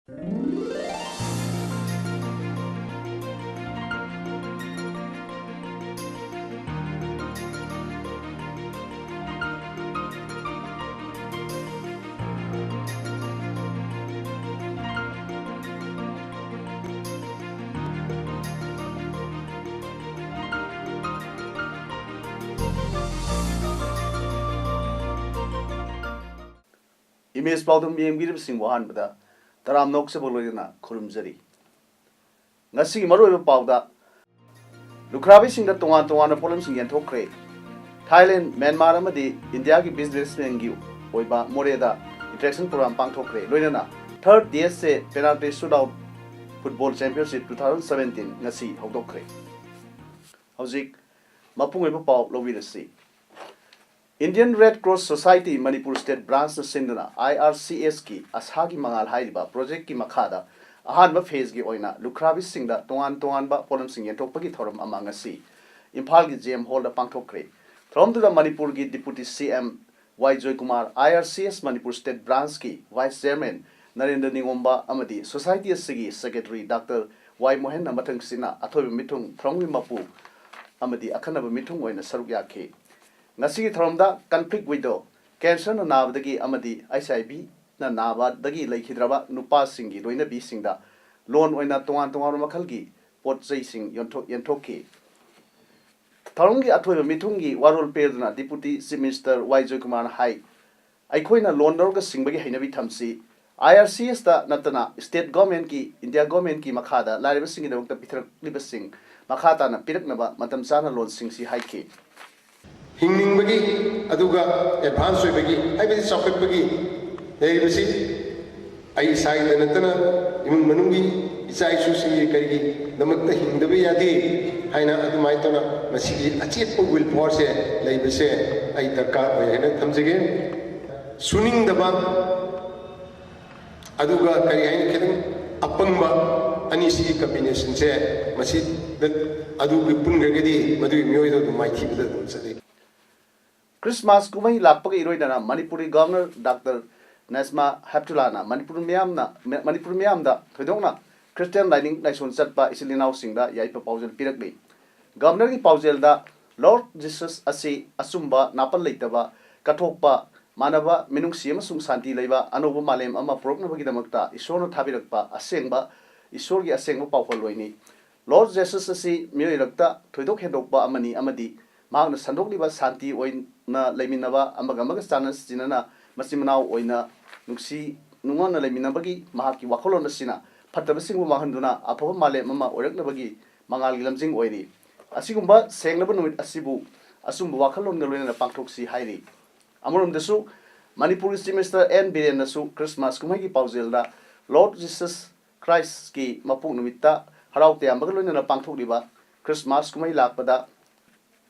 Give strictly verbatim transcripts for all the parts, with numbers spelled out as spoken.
Image ꯄꯥꯎꯗꯝ ꯌꯦꯡꯕꯤꯔꯤꯕꯁꯤꯡꯕꯨ ꯑꯍꯥꯟꯕꯗ ꯇꯔꯥꯝꯅ ꯑꯣꯛꯆꯕ ꯂꯣꯏꯅꯅ ꯈꯨꯔꯨꯝꯖꯔꯤ꯫ ꯉꯁꯤꯒꯤ ꯃꯔꯨꯑꯣꯏꯕ ꯄꯥꯎꯗ, ꯂꯨꯈ꯭ꯔꯥꯕꯤꯁꯤꯡꯗ ꯇꯣꯉꯥꯟ ꯇꯣꯉꯥꯟꯕ ꯄꯣꯠꯂꯝꯁꯤꯡ ꯌꯦꯟꯊꯣꯛꯈ꯭ꯔꯦ꯫ ꯊꯥꯏꯂꯦꯟ, ꯃ꯭ꯌꯥꯟꯃꯥꯔ ꯑꯃꯗꯤ ꯏꯟꯗꯤꯌꯥꯒꯤ ꯕꯤꯖꯤꯅꯦꯁꯃꯦꯟꯒꯤ ꯑꯣꯏꯕ ꯃꯣꯔꯦꯗ ꯏꯟꯇꯔꯦꯛꯁꯟ ꯄ꯭ꯔꯣꯒ꯭ꯔꯥꯝ ꯄꯥꯡꯊꯣꯛꯈ꯭ꯔꯦ꯫ ꯂꯣꯏꯅꯅ ꯊꯥꯔꯠ D S A penalty shoot out football championship two thousand seventeen ꯉꯁꯤ ꯍꯧꯗꯣꯛꯈ꯭ꯔꯦ꯫ ꯍꯧꯖꯤꯛ ꯃꯄꯨꯡ ꯑꯣꯏꯕ ꯄꯥꯎ ꯂꯧꯕꯤꯔꯁꯤ꯫ Indian Red Cross Society Manipur state ꯕ꯭ꯔꯥꯟꯁꯅ ꯁꯤꯟꯗꯨꯅ ꯑꯥꯏ ꯑꯥꯔ ꯁꯤ ꯑꯦꯁꯀꯤ ꯑꯁꯥꯒꯤ ꯃꯉꯥꯜ ꯍꯥꯏꯔꯤꯕ ꯄ꯭ꯔꯣꯖꯦꯛꯀꯤ ꯃꯈꯥꯗ ꯑꯍꯥꯟꯕ ꯐꯦꯖꯒꯤ ꯑꯣꯏꯅ ꯂꯨꯈ꯭ꯔꯥꯕꯤꯁꯤꯡꯗ ꯇꯣꯉꯥꯟ ꯇꯣꯉꯥꯟꯕ ꯄꯣꯠꯂꯝꯁꯤꯡ ꯌꯦꯟꯊꯣꯛꯄꯒꯤ ꯊꯧꯔꯝ ꯑꯃ ꯉꯁꯤ ꯏꯝꯐꯥꯜꯒꯤ ꯖꯦ ꯑꯦꯝ ꯍꯣꯜꯗ ꯄꯥꯡꯊꯣꯛꯈ꯭ꯔꯦ꯫ ꯊꯧꯔꯝꯗꯨꯗ ꯃꯅꯤꯄꯨꯔꯒꯤ deputy C M Y Joykumar, I R C S Manipur state ꯕ꯭ꯔꯥꯟꯁꯀꯤ ꯚꯥꯏꯁ ꯆꯤꯌꯔꯃꯦꯟ ꯅꯔꯦꯟꯗ꯭ꯔ ꯅꯤꯉꯣꯝꯕ ꯑꯃꯗꯤ ꯁꯣꯁꯥꯏꯇꯤ ꯑꯁꯤꯒꯤ ꯁꯦꯀ꯭ꯔꯦꯇꯔꯤ ꯗꯥꯛꯇꯔ ꯋꯥꯏ ꯃꯣꯍꯟꯅ ꯃꯊꯪꯁꯤꯠꯅ ꯑꯊꯣꯏꯕ ꯃꯤꯊꯨꯡ ꯊꯧꯔꯝꯒꯤ ꯃꯄꯨ ꯑꯃꯗꯤ ꯑꯈꯟꯅꯕ ꯃꯤꯊꯨꯡ ꯑꯣꯏꯅ ꯁꯔꯨꯛ ꯌꯥꯈꯤ꯫ ꯉꯁꯤꯒꯤ ꯊꯧꯔꯝꯗ ꯀꯟꯐ꯭ꯂꯤꯛ ꯋꯤꯗꯣ, ꯀꯦꯟꯁꯔꯅ ꯅꯥꯕꯗꯒꯤ ꯑꯃꯗꯤ ꯑꯩꯆ ꯑꯥꯏ ꯚꯤꯅ ꯅꯥꯕꯗꯒꯤ ꯂꯩꯈꯤꯗ꯭ꯔꯕ ꯅꯨꯄꯥꯁꯤꯡꯒꯤ ꯂꯣꯏꯅꯕꯤꯁꯤꯡꯗ ꯂꯣꯟ ꯑꯣꯏꯅ ꯇꯣꯉꯥꯟ ꯇꯣꯉꯥꯟꯕ ꯃꯈꯜꯒꯤ ꯄꯣꯠ ꯆꯩꯁꯤꯡ ꯌꯣꯟꯊꯣꯛ-, ꯌꯦꯟꯊꯣꯛꯈꯤ꯫ ꯊꯧꯔꯝꯒꯤ ꯑꯊꯣꯏꯕ ꯃꯤꯊꯨꯡꯒꯤ ꯋꯥꯔꯣꯜ ꯄꯦꯗꯨꯅ ꯗꯤꯄꯨꯇꯤ ꯆꯤꯐ ꯃꯤꯅꯤꯁꯇꯔ ꯋꯥꯏ ꯖꯣꯏꯀꯨꯃꯥꯔꯅ ꯍꯥꯏ, ꯑꯩꯈꯣꯏꯅ ꯂꯣꯟ ꯂꯧꯔꯒ ꯁꯤꯡꯕꯒꯤ ꯍꯩꯅꯕꯤ ꯊꯝꯁꯤ꯫ ꯑꯥꯏ ꯑꯥꯔ ꯁꯤ ꯑꯦꯁꯇ ꯅꯠꯇꯅ ꯁ꯭ꯇꯦꯠ ꯒꯣꯔꯃꯦꯟꯠꯀꯤ, ꯏꯟꯗꯤꯌꯥ ꯒꯣꯔꯃꯦꯟꯠꯀꯤ ꯃꯈꯥꯗ ꯂꯥꯏꯔꯕꯁꯤꯡꯒꯤꯗꯃꯛꯇ ꯄꯤꯊꯔꯛꯂꯤꯕꯁꯤꯡ ꯃꯈꯥ ꯇꯥꯅ ꯄꯤꯔꯛꯅꯕ ꯃꯇꯝ ꯆꯥꯅ ꯂꯣꯟꯁꯤꯡꯁꯤ ꯍꯥꯏꯈꯤ꯫ ꯍꯤꯡꯅꯤꯡꯕꯒꯤ, ꯑꯗꯨꯒ ꯑꯦꯗꯚꯥꯟꯁ ꯑꯣꯏꯕꯒꯤ, ꯍꯥꯏꯕꯗꯤ ꯆꯥꯎꯈꯠꯄꯒꯤ ꯂꯩꯔꯤꯕꯁꯤ ꯑꯩ ꯏꯁꯥꯒꯤꯗ ꯅꯠꯇꯅ ꯏꯃꯨꯡ ꯃꯅꯨꯡꯒꯤ ꯏꯆꯥ ꯏꯁꯨꯁꯤꯡꯒꯤ ꯀꯔꯤꯒꯤꯗꯃꯛꯇ ꯍꯤꯡꯗꯕ ꯌꯥꯗꯦ ꯍꯥꯏꯅ ꯑꯗꯨꯃꯥꯏꯅ ꯇꯧꯅ ꯃꯁꯤꯒꯤ ꯑꯆꯦꯠꯄ ꯋꯤꯜ ꯄꯥꯋꯔꯁꯦ ꯂꯩꯕꯁꯦ ꯑꯩ ꯗꯔꯀꯥꯔ ꯑꯣꯏ ꯍꯥꯏꯅ ꯊꯝꯖꯒꯦ꯫ ꯁꯨꯅꯤꯡꯗꯕ ꯑꯗꯨꯒ ꯀꯔꯤ ꯍꯥꯏꯅꯤ, ꯈꯤꯇꯪ ꯑꯄꯪꯕ ꯑꯅꯤꯁꯤꯒꯤ ꯀꯝꯕꯤꯅꯦꯁꯟꯁꯦ ꯃꯁꯤ ꯑꯗꯨꯒꯤ ꯄꯨꯟꯈ꯭ꯔꯒꯗꯤ ꯃꯗꯨꯒꯤ ꯃꯤꯑꯣꯏꯗꯣ ꯑꯗꯨꯝ ꯃꯥꯏꯊꯤꯕꯗ ꯑꯗꯨꯝ ꯆꯠꯂꯤ꯫ ꯈ꯭ꯔꯤꯁꯃꯥꯁ ꯀꯨꯝꯍꯩ ꯂꯥꯛꯄꯒ ꯏꯔꯣꯏꯅꯅ ꯃꯅꯤꯄꯨꯔꯒꯤ ꯒꯚꯔꯅꯔ ꯗꯥꯛꯇꯔ ꯅꯦꯁꯃꯥ ꯍꯦꯞꯇꯨꯂꯥꯅ ꯃꯅꯤꯄꯨꯔ ꯃꯤꯌꯥꯝꯅ, ꯃꯅꯤꯄꯨꯔ ꯃꯤꯌꯥꯝꯗ, ꯊꯣꯏꯗꯣꯛꯅ ꯈ꯭ꯔꯤꯁꯇꯤꯌꯥꯟ ꯂꯥꯏꯅꯤꯡ ꯂꯥꯏꯁꯣꯟ ꯆꯠꯄ ꯏꯆꯤꯜ ꯏꯅꯥꯎꯁꯤꯡꯗ ꯌꯥꯏꯐ ꯄꯥꯎꯖꯦꯜ ꯄꯤꯔꯛꯂꯤ꯫ ꯒꯕꯔꯅꯔꯒꯤ ꯄꯥꯎꯖꯦꯜꯗ ꯂꯣꯔꯗ ꯖꯤꯁꯁ ꯑꯁꯤ ꯑꯆꯨꯝꯕ, ꯅꯥꯄꯜ ꯂꯩꯇꯕ, ꯀꯠꯊꯣꯛꯄ, ꯃꯥꯟꯅꯕ, ꯃꯤꯅꯨꯡꯁꯤ ꯑꯃꯁꯨꯡ ꯁꯥꯟꯇꯤ ꯂꯩꯕ ꯑꯅꯧꯕ ꯃꯥꯂꯦꯝ ꯑꯃ ꯄꯨꯔꯛꯅꯕꯒꯤꯗꯃꯛꯇ ꯏꯁꯣꯔꯅ ꯊꯥꯕꯤꯔꯛꯄ ꯑꯁꯦꯡꯕ, ꯏꯁꯣꯔꯒꯤ ꯑꯁꯦꯡꯕ ꯄꯥꯎꯈꯣꯜꯂꯣꯏꯅꯤ꯫ ꯂꯣꯔꯗ ꯖꯤꯁꯁ ꯑꯁꯤ ꯃꯤꯑꯣꯏꯔꯛꯇ ꯊꯣꯏꯗꯣꯛ ꯍꯦꯟꯗꯣꯛꯄ ꯑꯃꯅꯤ ꯑꯃꯗꯤ ꯃꯍꯥꯛꯅ ꯁꯟꯗꯣꯛꯂꯤꯕ ꯁꯥꯟꯇꯤ ꯑꯣꯏꯅ ꯂꯩꯃꯤꯟꯅꯕ, ꯑꯃꯒ ꯑꯃꯒ ꯆꯥꯟꯅ ꯆꯤꯟꯅꯅ ꯃꯆꯤꯟ ꯃꯅꯥꯎ ꯑꯣꯏꯅ ꯅꯨꯡꯁꯤ ꯅꯨꯡꯉꯣꯟꯅ ꯂꯩꯃꯤꯟꯅꯕꯒꯤ ꯃꯍꯥꯛꯀꯤ ꯋꯥꯈꯜꯂꯣꯟ ꯑꯁꯤꯅ ꯐꯠꯇꯕꯁꯤꯡꯕꯨ ꯃꯥꯡꯍꯟꯗꯨꯅ ꯑꯐꯕ ꯃꯥꯂꯦꯝ ꯑꯃ ꯑꯣꯏꯔꯛꯅꯕꯒꯤ ꯃꯉꯥꯜꯒꯤ ꯂꯝꯖꯤꯡ ꯑꯣꯏꯔꯤ꯫ ꯑꯁꯤꯒꯨꯝꯕ ꯁꯦꯡꯂꯕ ꯅꯨꯃꯤꯠ ꯑꯁꯤꯕꯨ ꯑꯆꯨꯝꯕ ꯋꯥꯈꯜꯂꯣꯟꯒ ꯂꯣꯏꯅꯅ ꯄꯥꯡꯊꯣꯛꯁꯤ ꯍꯥꯏꯔꯤ꯫ ꯑꯃꯔꯣꯝꯗꯁꯨ ꯃꯅꯤꯄꯨꯔꯒꯤ ꯆꯤꯐ ꯃꯤꯅꯤꯁꯇꯔ ꯑꯦꯟ ꯕꯤꯔꯦꯟꯅꯁꯨ ꯈ꯭ꯔꯤꯁꯃꯥꯁ ꯀꯨꯝꯍꯩꯒꯤ ꯄꯥꯎꯖꯦꯜꯗ ꯂꯣꯔꯗ ꯖꯤꯁꯁ ꯈ꯭ꯔꯥꯏꯁꯀꯤ ꯃꯄꯣꯛ ꯅꯨꯃꯤꯠꯇ ꯍꯔꯥꯎ ꯇꯌꯥꯝꯕꯒ ꯂꯣꯏꯅꯅ ꯄꯥꯡꯊꯣꯛꯂꯤꯕ ꯈ꯭ꯔꯤꯁꯃꯥꯁ ꯀꯨꯝꯍꯩ ꯂꯥꯛꯄꯗ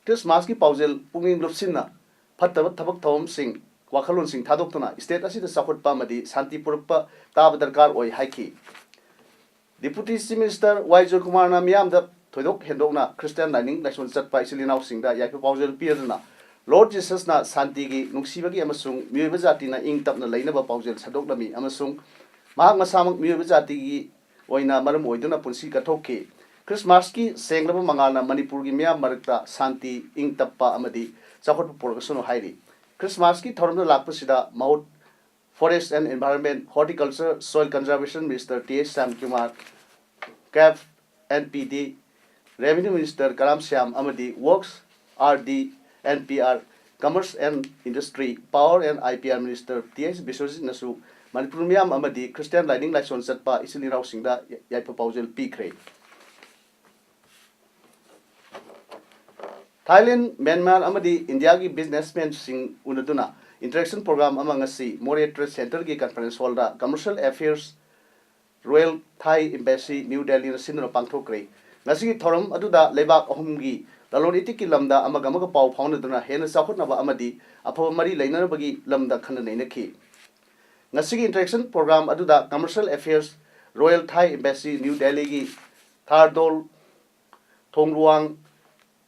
ꯈ꯭ꯔꯤꯁꯃꯥꯁꯀꯤ ꯄꯥꯎꯖꯦꯜ ꯄꯨꯛꯅꯤꯡ ꯂꯨꯞꯁꯤꯟꯅ ꯐꯠꯇꯕ ꯊꯕꯛ ꯊꯧꯔꯝꯁꯤꯡ, ꯋꯥꯈꯜꯂꯣꯟꯁꯤꯡ ꯊꯥꯗꯣꯛꯇꯨꯅ ꯁ꯭ꯇꯦꯠ ꯑꯁꯤꯗ ꯆꯥꯎꯈꯠꯄ ꯑꯃꯗꯤ ꯁꯥꯟꯇꯤ ꯄꯨꯔꯛꯄ ꯇꯥꯕ ꯗꯔꯀꯥꯔ ꯑꯣꯏ ꯍꯥꯏꯈꯤ꯫ ꯗꯤꯄꯨꯇꯤ ꯆꯤꯐ ꯃꯤꯅꯤꯁꯇꯔ ꯋꯥꯏ ꯖꯣꯏꯀꯨꯃꯥꯔꯅ ꯃꯤꯌꯥꯝꯗ ꯊꯣꯏꯗꯣꯛ ꯍꯦꯟꯗꯣꯛꯅ ꯈ꯭ꯔꯤꯁꯇꯤꯌꯥꯟ ꯂꯥꯏꯅꯤꯡ ꯂꯥꯏꯁꯣꯟ ꯆꯠꯄ ꯏꯆꯤꯜ ꯏꯅꯥꯎꯁꯤꯡꯗ ꯌꯥꯏꯐ ꯄꯥꯎꯖꯦꯜ ꯄꯤꯔꯗꯨꯅ ꯂꯣꯔꯗ ꯖꯤꯁꯁꯅ ꯁꯥꯟꯇꯤꯒꯤ, ꯅꯨꯡꯁꯤꯕꯒꯤ ꯑꯃꯁꯨꯡ ꯃꯤꯑꯣꯏꯕ ꯖꯥꯇꯤꯅ ꯏꯪ ꯇꯞꯅ ꯂꯩꯅꯕ ꯄꯥꯎꯖꯦꯜ ꯁꯟꯗꯣꯛꯂꯝꯃꯤ ꯑꯃꯁꯨꯡ ꯃꯍꯥꯛ ꯃꯁꯥꯃꯛ ꯃꯤꯑꯣꯏꯕ ꯖꯥꯇꯤꯒꯤ ꯑꯣꯏꯅ ꯃꯔꯝ ꯑꯣꯏꯗꯨꯅ ꯄꯨꯟꯁꯤ ꯀꯠꯊꯣꯛꯈꯤ꯫ ꯈ꯭ꯔꯤꯁꯃꯥꯁꯀꯤ ꯁꯦꯡꯂꯕ ꯃꯉꯥꯜꯅ ꯃꯅꯤꯄꯨꯔꯒꯤ ꯃꯤꯌꯥꯝ ꯃꯔꯛꯇ ꯁꯥꯟꯇꯤ, ꯏꯪ ꯇꯞꯄ ꯑꯃꯗꯤ ꯆꯥꯎꯈꯠꯄ ꯄꯨꯔꯛꯁꯅꯨ ꯍꯥꯏꯔꯤ꯫ ꯈ꯭ꯔꯤꯁꯃꯥꯁꯀꯤ ꯊꯧꯔꯝꯗ ꯂꯥꯛꯄꯁꯤꯗ ꯃꯍꯨꯠ Forest and Environment, Horticulture, Soil Conservation Minister T H Shyamkumar, ꯀꯦꯞ N P D, Revenue Minister Karam Shyam ꯑꯃꯗꯤ Works, R D N P R, Commerce and Industry, Power and I P R Minister T H ꯕꯤꯁ꯭ꯋꯖꯤꯠꯅꯁꯨ ꯃꯅꯤꯄꯨꯔ ꯃꯤꯌꯥꯝ ꯑꯃꯗꯤ Christian ꯂꯥꯏꯅꯤꯡ ꯂꯥꯏꯁꯣꯟ ꯆꯠꯄ ꯏꯆꯤꯜ ꯏꯅꯥꯎꯁꯤꯡꯗ ꯌꯥꯏꯐ ꯄꯥꯎꯖꯦꯜ ꯄꯤꯈ꯭ꯔꯦ꯫ ꯊꯥꯏꯂꯦꯟ, ꯃ꯭ꯌꯥꯟꯃꯥꯔ ꯑꯃꯗꯤ ꯏꯟꯗꯤꯌꯥꯒꯤ ꯕꯤꯖꯤꯅꯦꯁꯃꯦꯟꯁꯤꯡ ꯎꯅꯗꯨꯅ ꯏꯟꯇꯔꯦꯛꯁꯟ ꯄ꯭ꯔꯣꯒ꯭ꯔꯥꯝ ꯑꯃ ꯉꯁꯤ ꯃꯣꯔꯦ ꯇ꯭ꯔꯦꯗ ꯁꯦꯟꯇꯔꯒꯤ ꯀꯟꯐꯔꯦꯟꯁ ꯍꯣꯜꯗ ꯀꯃꯔꯁꯤꯌꯦꯜ ꯑꯦꯐꯤꯌꯔꯁ ꯔꯣꯌꯦꯜ ꯊꯥꯏ ꯏꯝꯕꯦꯁꯤ, ꯅ꯭ꯌꯨ ꯗꯦꯜꯂꯤꯅ ꯁꯤꯟꯗꯨꯅ ꯄꯥꯡꯊꯣꯛꯈ꯭ꯔꯦ꯫ ꯉꯁꯤꯒꯤ ꯊꯧꯔꯝ ꯑꯗꯨꯗ ꯂꯩꯕꯥꯛ ꯑꯍꯨꯝꯒꯤ ꯂꯂꯣꯟ ꯏꯇꯤꯛꯀꯤ ꯂꯝꯗ ꯑꯃꯒ ꯑꯃꯒ ꯄꯥꯎ ꯐꯥꯎꯅꯗꯨꯅ ꯍꯦꯟꯅ ꯆꯥꯎꯈꯠꯅꯕ ꯑꯃꯗꯤ ꯑꯐꯕ ꯃꯔꯤ ꯂꯩꯅꯅꯕꯒꯤ ꯂꯝꯗ ꯈꯟꯅ ꯅꯩꯅꯈꯤ꯫ ꯉꯁꯤꯒꯤ ꯏꯟꯇꯔꯦꯛꯁꯟ ꯄ꯭ꯔꯣꯒ꯭ꯔꯥꯝ ꯑꯗꯨꯗ ꯀꯃꯔꯁꯤꯌꯦꯜ ꯑꯦꯐꯤꯌꯔꯁ ꯔꯣꯌꯦꯜ ꯊꯥꯏ ꯏꯝꯕꯦꯁꯤ, ꯅ꯭ꯌꯨ ꯗꯦꯜꯂꯤꯒꯤ ꯊꯥꯔꯗꯣꯜ ꯊꯣꯡꯔꯨꯋꯥꯡ,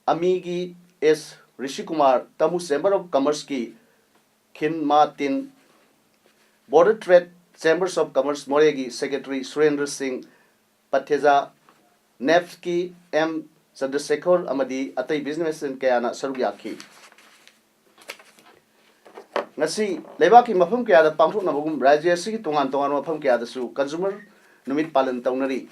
ꯑꯃꯤꯒꯤ ꯑꯦꯁ ꯔꯤꯁꯤꯀꯨꯃꯥꯔ, ꯇꯃꯨ ꯆꯦꯝꯕꯔ ꯑꯣꯐ ꯀꯃꯔꯁꯀꯤ ꯈꯤꯟ ꯃꯥ ꯇꯤꯟ, Border Trade Chambers of Commerce ꯃꯣꯔꯦꯒꯤ Secretary ꯁꯨꯔꯦꯟꯗ꯭ꯔ ꯁꯤꯡ, ꯄꯊꯦꯖꯥ, ꯅꯦꯐꯀꯤ ꯑꯦꯝ ꯆꯟꯗ꯭ꯔꯁꯦꯈꯣꯔ ꯑꯃꯗꯤ ꯑꯇꯩ businessman ꯀꯌꯥꯅ ꯁꯔꯨꯛ ꯌꯥꯈꯤ꯫ ꯉꯁꯤ ꯂꯩꯕꯥꯛꯀꯤ ꯃꯐꯝ ꯀꯌꯥꯗ ꯄꯥꯡꯊꯣꯛꯅꯕꯒꯨꯝ ꯔꯥꯖ꯭ꯌ ꯑꯁꯤꯒꯤ ꯇꯣꯉꯥꯟ ꯇꯣꯉꯥꯟꯕ ꯃꯐꯝ ꯀꯌꯥꯗꯁꯨ consumer ꯅꯨꯃꯤꯠ ꯄꯥꯂꯟ ꯇꯧꯅꯔꯤ꯫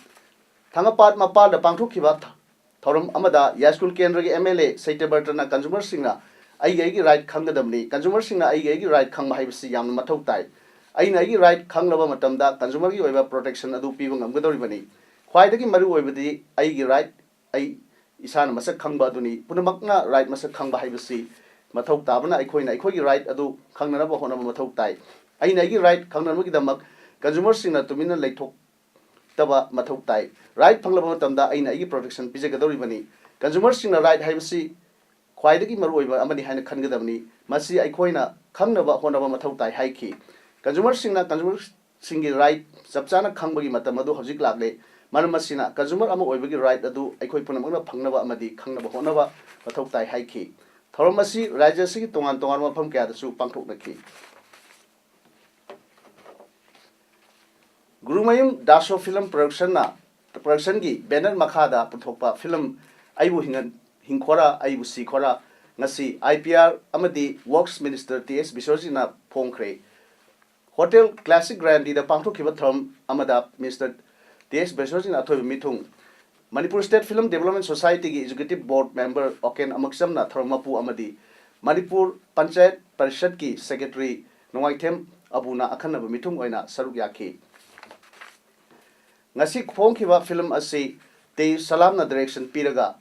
ꯊꯥꯡꯒꯄꯥꯠ ꯃꯄꯥꯜꯗ ꯄꯥꯡꯊꯣꯛꯈꯤꯕ ꯊ-, ꯊꯧꯔꯝ ꯑꯃꯗ ꯌꯥꯏꯁ꯭ꯀꯨꯜ ꯀꯦꯟꯗ꯭ꯔꯒꯤ M L A ꯁꯩꯇꯕ꯭ꯔꯇꯅ consumerꯁꯤꯡꯅ ꯑꯩꯒꯤ ꯑꯩꯒꯤ right ꯈꯪꯒꯗꯕꯅꯤ, consumerꯁꯤꯡꯅ ꯑꯩꯒꯤ ꯑꯩꯒꯤ right ꯈꯪꯕ ꯍꯥꯏꯕꯁꯤ ꯌꯥꯝꯅ ꯃꯊꯧ ꯇꯥꯏ, ꯑꯩꯅ ꯑꯩꯒꯤ right ꯈꯪꯂꯕ ꯃꯇꯝꯗ consumerꯒꯤ ꯑꯣꯏꯕ protection ꯑꯗꯨ ꯄꯤꯕ ꯉꯝꯒꯗꯧꯔꯤꯕꯅꯤ꯫ ꯈ꯭ꯋꯥꯏꯗꯒꯤ ꯃꯔꯨ ꯑꯣꯏꯕꯗꯤ ꯑꯩꯒꯤ right ꯑꯩ ꯏꯁꯥꯅ ꯃꯁꯛ ꯈꯪꯕ ꯑꯗꯨꯅꯤ꯫ ꯄꯨꯝꯅꯃꯛꯅ right ꯃꯁꯛ ꯈꯪꯕ ꯍꯥꯏꯕꯁꯤ ꯃꯊꯧ ꯇꯥꯕꯅ ꯑꯩꯈꯣꯏꯅ ꯑꯩꯈꯣꯏꯒꯤ right ꯑꯗꯨ ꯈꯪꯅꯅꯕ ꯍꯣꯠꯅꯕ ꯃꯊꯧ ꯇꯥꯏ꯫ ꯑꯩꯅ ꯑꯩꯒꯤ right ꯈꯪꯅꯅꯕꯒꯤꯗꯃꯛ consumerꯁꯤꯡꯅ ꯇꯨꯃꯤꯟꯅ ꯂꯩꯊꯣꯛꯇꯕ ꯃꯊꯧ ꯇꯥꯏ꯫ Right ꯐꯪꯂꯕ ꯃꯇꯝꯗ ꯑꯩꯅ ꯑꯩꯒꯤ protection ꯄꯤꯖꯒꯗꯧꯔꯤꯕꯅꯤ꯫ Consumerꯁꯤꯡꯅ right ꯍꯥꯏꯕꯁꯤ ꯈ꯭ꯋꯥꯏꯗꯒꯤ ꯃꯔꯨꯑꯣꯏꯕ ꯑꯃꯅꯤ ꯍꯥꯏꯅ ꯈꯟꯒꯗꯕꯅꯤ꯫ ꯃꯁꯤ ꯑꯩꯈꯣꯏꯅ ꯈꯪꯅꯕ ꯍꯣꯠꯅꯕ ꯃꯊꯧ ꯇꯥꯏ ꯍꯥꯏꯈꯤ꯫ Consumerꯁꯤꯡꯅ consumerꯁꯤꯡꯒꯤ right ꯆꯞ ꯆꯥꯅ ꯈꯪꯕꯒꯤ ꯃꯇꯝ ꯑꯗꯨ ꯍꯧꯖꯤꯛ ꯂꯥꯛꯂꯦ꯫ ꯃꯔꯝ ꯑꯁꯤꯅ consumer ꯑꯃ ꯑꯣꯏꯕꯒꯤ right ꯑꯗꯨ ꯑꯩꯈꯣꯏ ꯄꯨꯝꯅꯃꯛꯅ ꯐꯪꯅꯕ ꯑꯃꯗꯤ ꯈꯪꯅꯕ ꯍꯣꯠꯅꯕ ꯃꯊꯧ ꯇꯥꯏ ꯍꯥꯏꯈꯤ꯫ ꯊꯧꯔꯝ ꯑꯁꯤ ꯔꯥꯖ꯭ꯌ ꯑꯁꯤꯒꯤ ꯇꯣꯉꯥꯟ ꯇꯣꯉꯥꯟꯕ ꯃꯐꯝ ꯀꯌꯥꯗꯁꯨ ꯄꯥꯡꯊꯣꯛꯅꯈꯤ꯫ ꯒꯨꯔꯨꯃꯌꯨꯝ ꯗꯥꯁꯣ Film Productionꯅ, Productionꯒꯤ banner ꯃꯈꯥꯗ ꯄꯨꯊꯣꯛꯄ film ꯑꯩꯕꯨ ꯍꯤꯡꯍꯟ-, ꯍꯤꯡꯈꯣꯔꯥ ꯑꯩꯕꯨ ꯁꯤꯈꯣꯔꯥ ꯉꯁꯤ I P R ꯑꯃꯗꯤ Works Minister T S ꯕꯤꯁ꯭ꯋꯖꯤꯠꯅ ꯐꯣꯡꯈ꯭ꯔꯦ꯫ Hotel Classic Grandyꯗ ꯄꯥꯡꯊꯣꯛꯈꯤꯕ ꯊꯧꯔꯝ ꯑꯃꯗ Mister T S ꯕꯤꯁ꯭ꯋꯖꯤꯠꯅ ꯑꯊꯣꯏꯕ ꯃꯤꯊꯨꯡ, Manipur State Film Development Societyꯒꯤ Executive Board Member ꯑꯣꯀꯦꯟ ꯑꯃꯛꯆꯝꯅ ꯊꯧꯔꯝ ꯃꯄꯨ ꯑꯃꯗꯤ ꯃꯅꯤꯄꯨꯔ ꯄꯟꯆꯥꯌꯠ ꯄꯔꯤꯁꯠꯀꯤ Secretary ꯅꯣꯡꯃꯥꯏꯊꯦꯝ ꯑꯕꯨꯅ ꯑꯈꯟꯅꯕ ꯃꯤꯊꯨꯡ ꯑꯣꯏꯅ ꯁꯔꯨꯛ ꯌꯥꯈꯤ꯫ ꯉꯁꯤ ꯐꯣꯡꯈꯤꯕ film ꯑꯁꯤ ꯇꯦꯖ ꯁꯂꯥꯝꯅ direction ꯄꯤꯔꯒ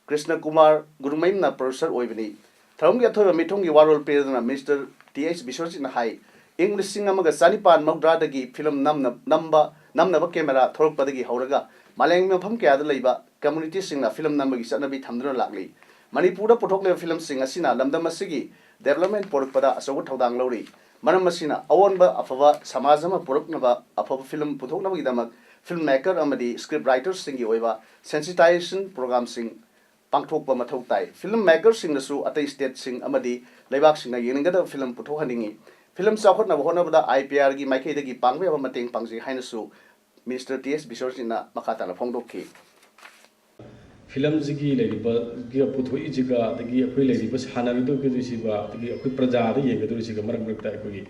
ꯀ꯭ꯔꯤꯁꯅ ꯀꯨꯃꯥꯔ ꯒꯨꯔꯨꯃꯌꯨꯝꯅ producer ꯑꯣꯏꯕꯅꯤ꯫ ꯊꯧꯔꯝꯒꯤ ꯑꯊꯣꯏꯕ ꯃꯤꯊꯨꯡꯒꯤ ꯋꯥꯔꯣꯜ ꯄꯤꯔꯗꯨꯅ Mister T S ꯕꯤꯁ꯭ꯋꯖꯤꯠꯅ ꯍꯥꯏ, ꯏꯪ ꯂꯤꯁꯤꯡ ꯑꯃꯒ ꯆꯅꯤꯄꯥꯟ ꯃꯧꯗ꯭ꯔꯥꯗꯒꯤ film ꯅꯝꯅ-, ꯅꯝꯕ, ꯅꯝꯅꯕ camera ꯊꯣꯔꯛꯄꯗꯒꯤ ꯍꯧꯔꯒ ꯃꯥꯂꯦꯝꯒꯤ ꯃꯐꯝ ꯀꯌꯥꯗ ꯂꯩꯕ communityꯁꯤꯡꯅ film ꯅꯝꯕꯒꯤ ꯆꯠꯅꯕꯤ ꯊꯝꯗꯨꯅ ꯂꯥꯛꯂꯤ꯫ ꯃꯅꯤꯄꯨꯔꯗ ꯄꯨꯊꯣꯛꯂꯤꯕ filmꯁꯤꯡ ꯑꯁꯤꯅ ꯂꯝꯗꯝ ꯑꯁꯤꯒꯤ development ꯄꯨꯔꯛꯄꯗ ꯑꯆꯧꯕ ꯊꯧꯗꯥꯡ ꯂꯧꯔꯤ꯫ ꯃꯔꯝ ꯑꯁꯤꯅ ꯑꯑꯣꯟꯕ ꯑꯐꯕ ꯁꯃꯥꯖ ꯑꯃ ꯄꯨꯔꯛꯅꯕ ꯑꯐꯕ film ꯄꯨꯊꯣꯛꯅꯕꯒꯤꯗꯃꯛ film maker ꯑꯃꯗꯤ script writerꯁꯤꯡꯒꯤ ꯑꯣꯏꯕ sensitization programꯁꯤꯡ ꯄꯥꯡꯊꯣꯛꯄ ꯃꯊꯧ ꯇꯥꯏ꯫ Film makerꯁꯤꯡꯅꯁꯨ ꯑꯇꯩ stateꯁꯤꯡ ꯑꯃꯗꯤ ꯂꯩꯕꯥꯛꯁꯤꯡꯅ ꯌꯦꯡꯅꯤꯡꯒꯗꯕ film ꯄꯨꯊꯣꯛꯍꯟꯅꯤꯡꯏ꯫ ꯐꯤꯂꯝ ꯆꯥꯎꯈꯠꯅꯕ ꯍꯣꯠꯅꯕꯗ ꯑꯥꯏ ꯄꯤ ꯑꯥꯔꯒꯤ ꯃꯥꯏꯀꯩꯗꯒꯤ ꯄꯥꯡꯕ ꯌꯥꯕ ꯃꯇꯦꯡ ꯄꯥꯡꯖꯩ ꯍꯥꯏꯅꯁꯨ ꯃꯤꯅꯤꯁꯇꯔ ꯇꯤ ꯑꯦꯁ ꯕꯤꯁ꯭ꯋꯖꯤꯠꯅ ꯃꯈꯥ ꯇꯥꯅ ꯐꯣꯡꯗꯣꯛꯈꯤ꯫ ꯐꯤꯂꯝꯁꯤꯒꯤ ꯂꯩꯔꯤꯕ ꯄꯨꯊꯣꯛꯏꯁꯤꯒ ꯑꯗꯒꯤ ꯑꯩꯈꯣꯏ ꯂꯩꯔꯤꯕ ꯁꯥꯟꯅꯔꯤꯗꯣꯏꯁꯤꯒ ꯑꯗꯒꯤ ꯑꯩꯈꯣꯏ ꯄ꯭ꯔꯖꯥꯗ ꯌꯦꯡꯒꯗꯧꯔꯤꯁꯤꯒ ꯃꯔꯛ ꯃꯔꯛꯇ ꯑꯩꯈꯣꯏꯒꯤ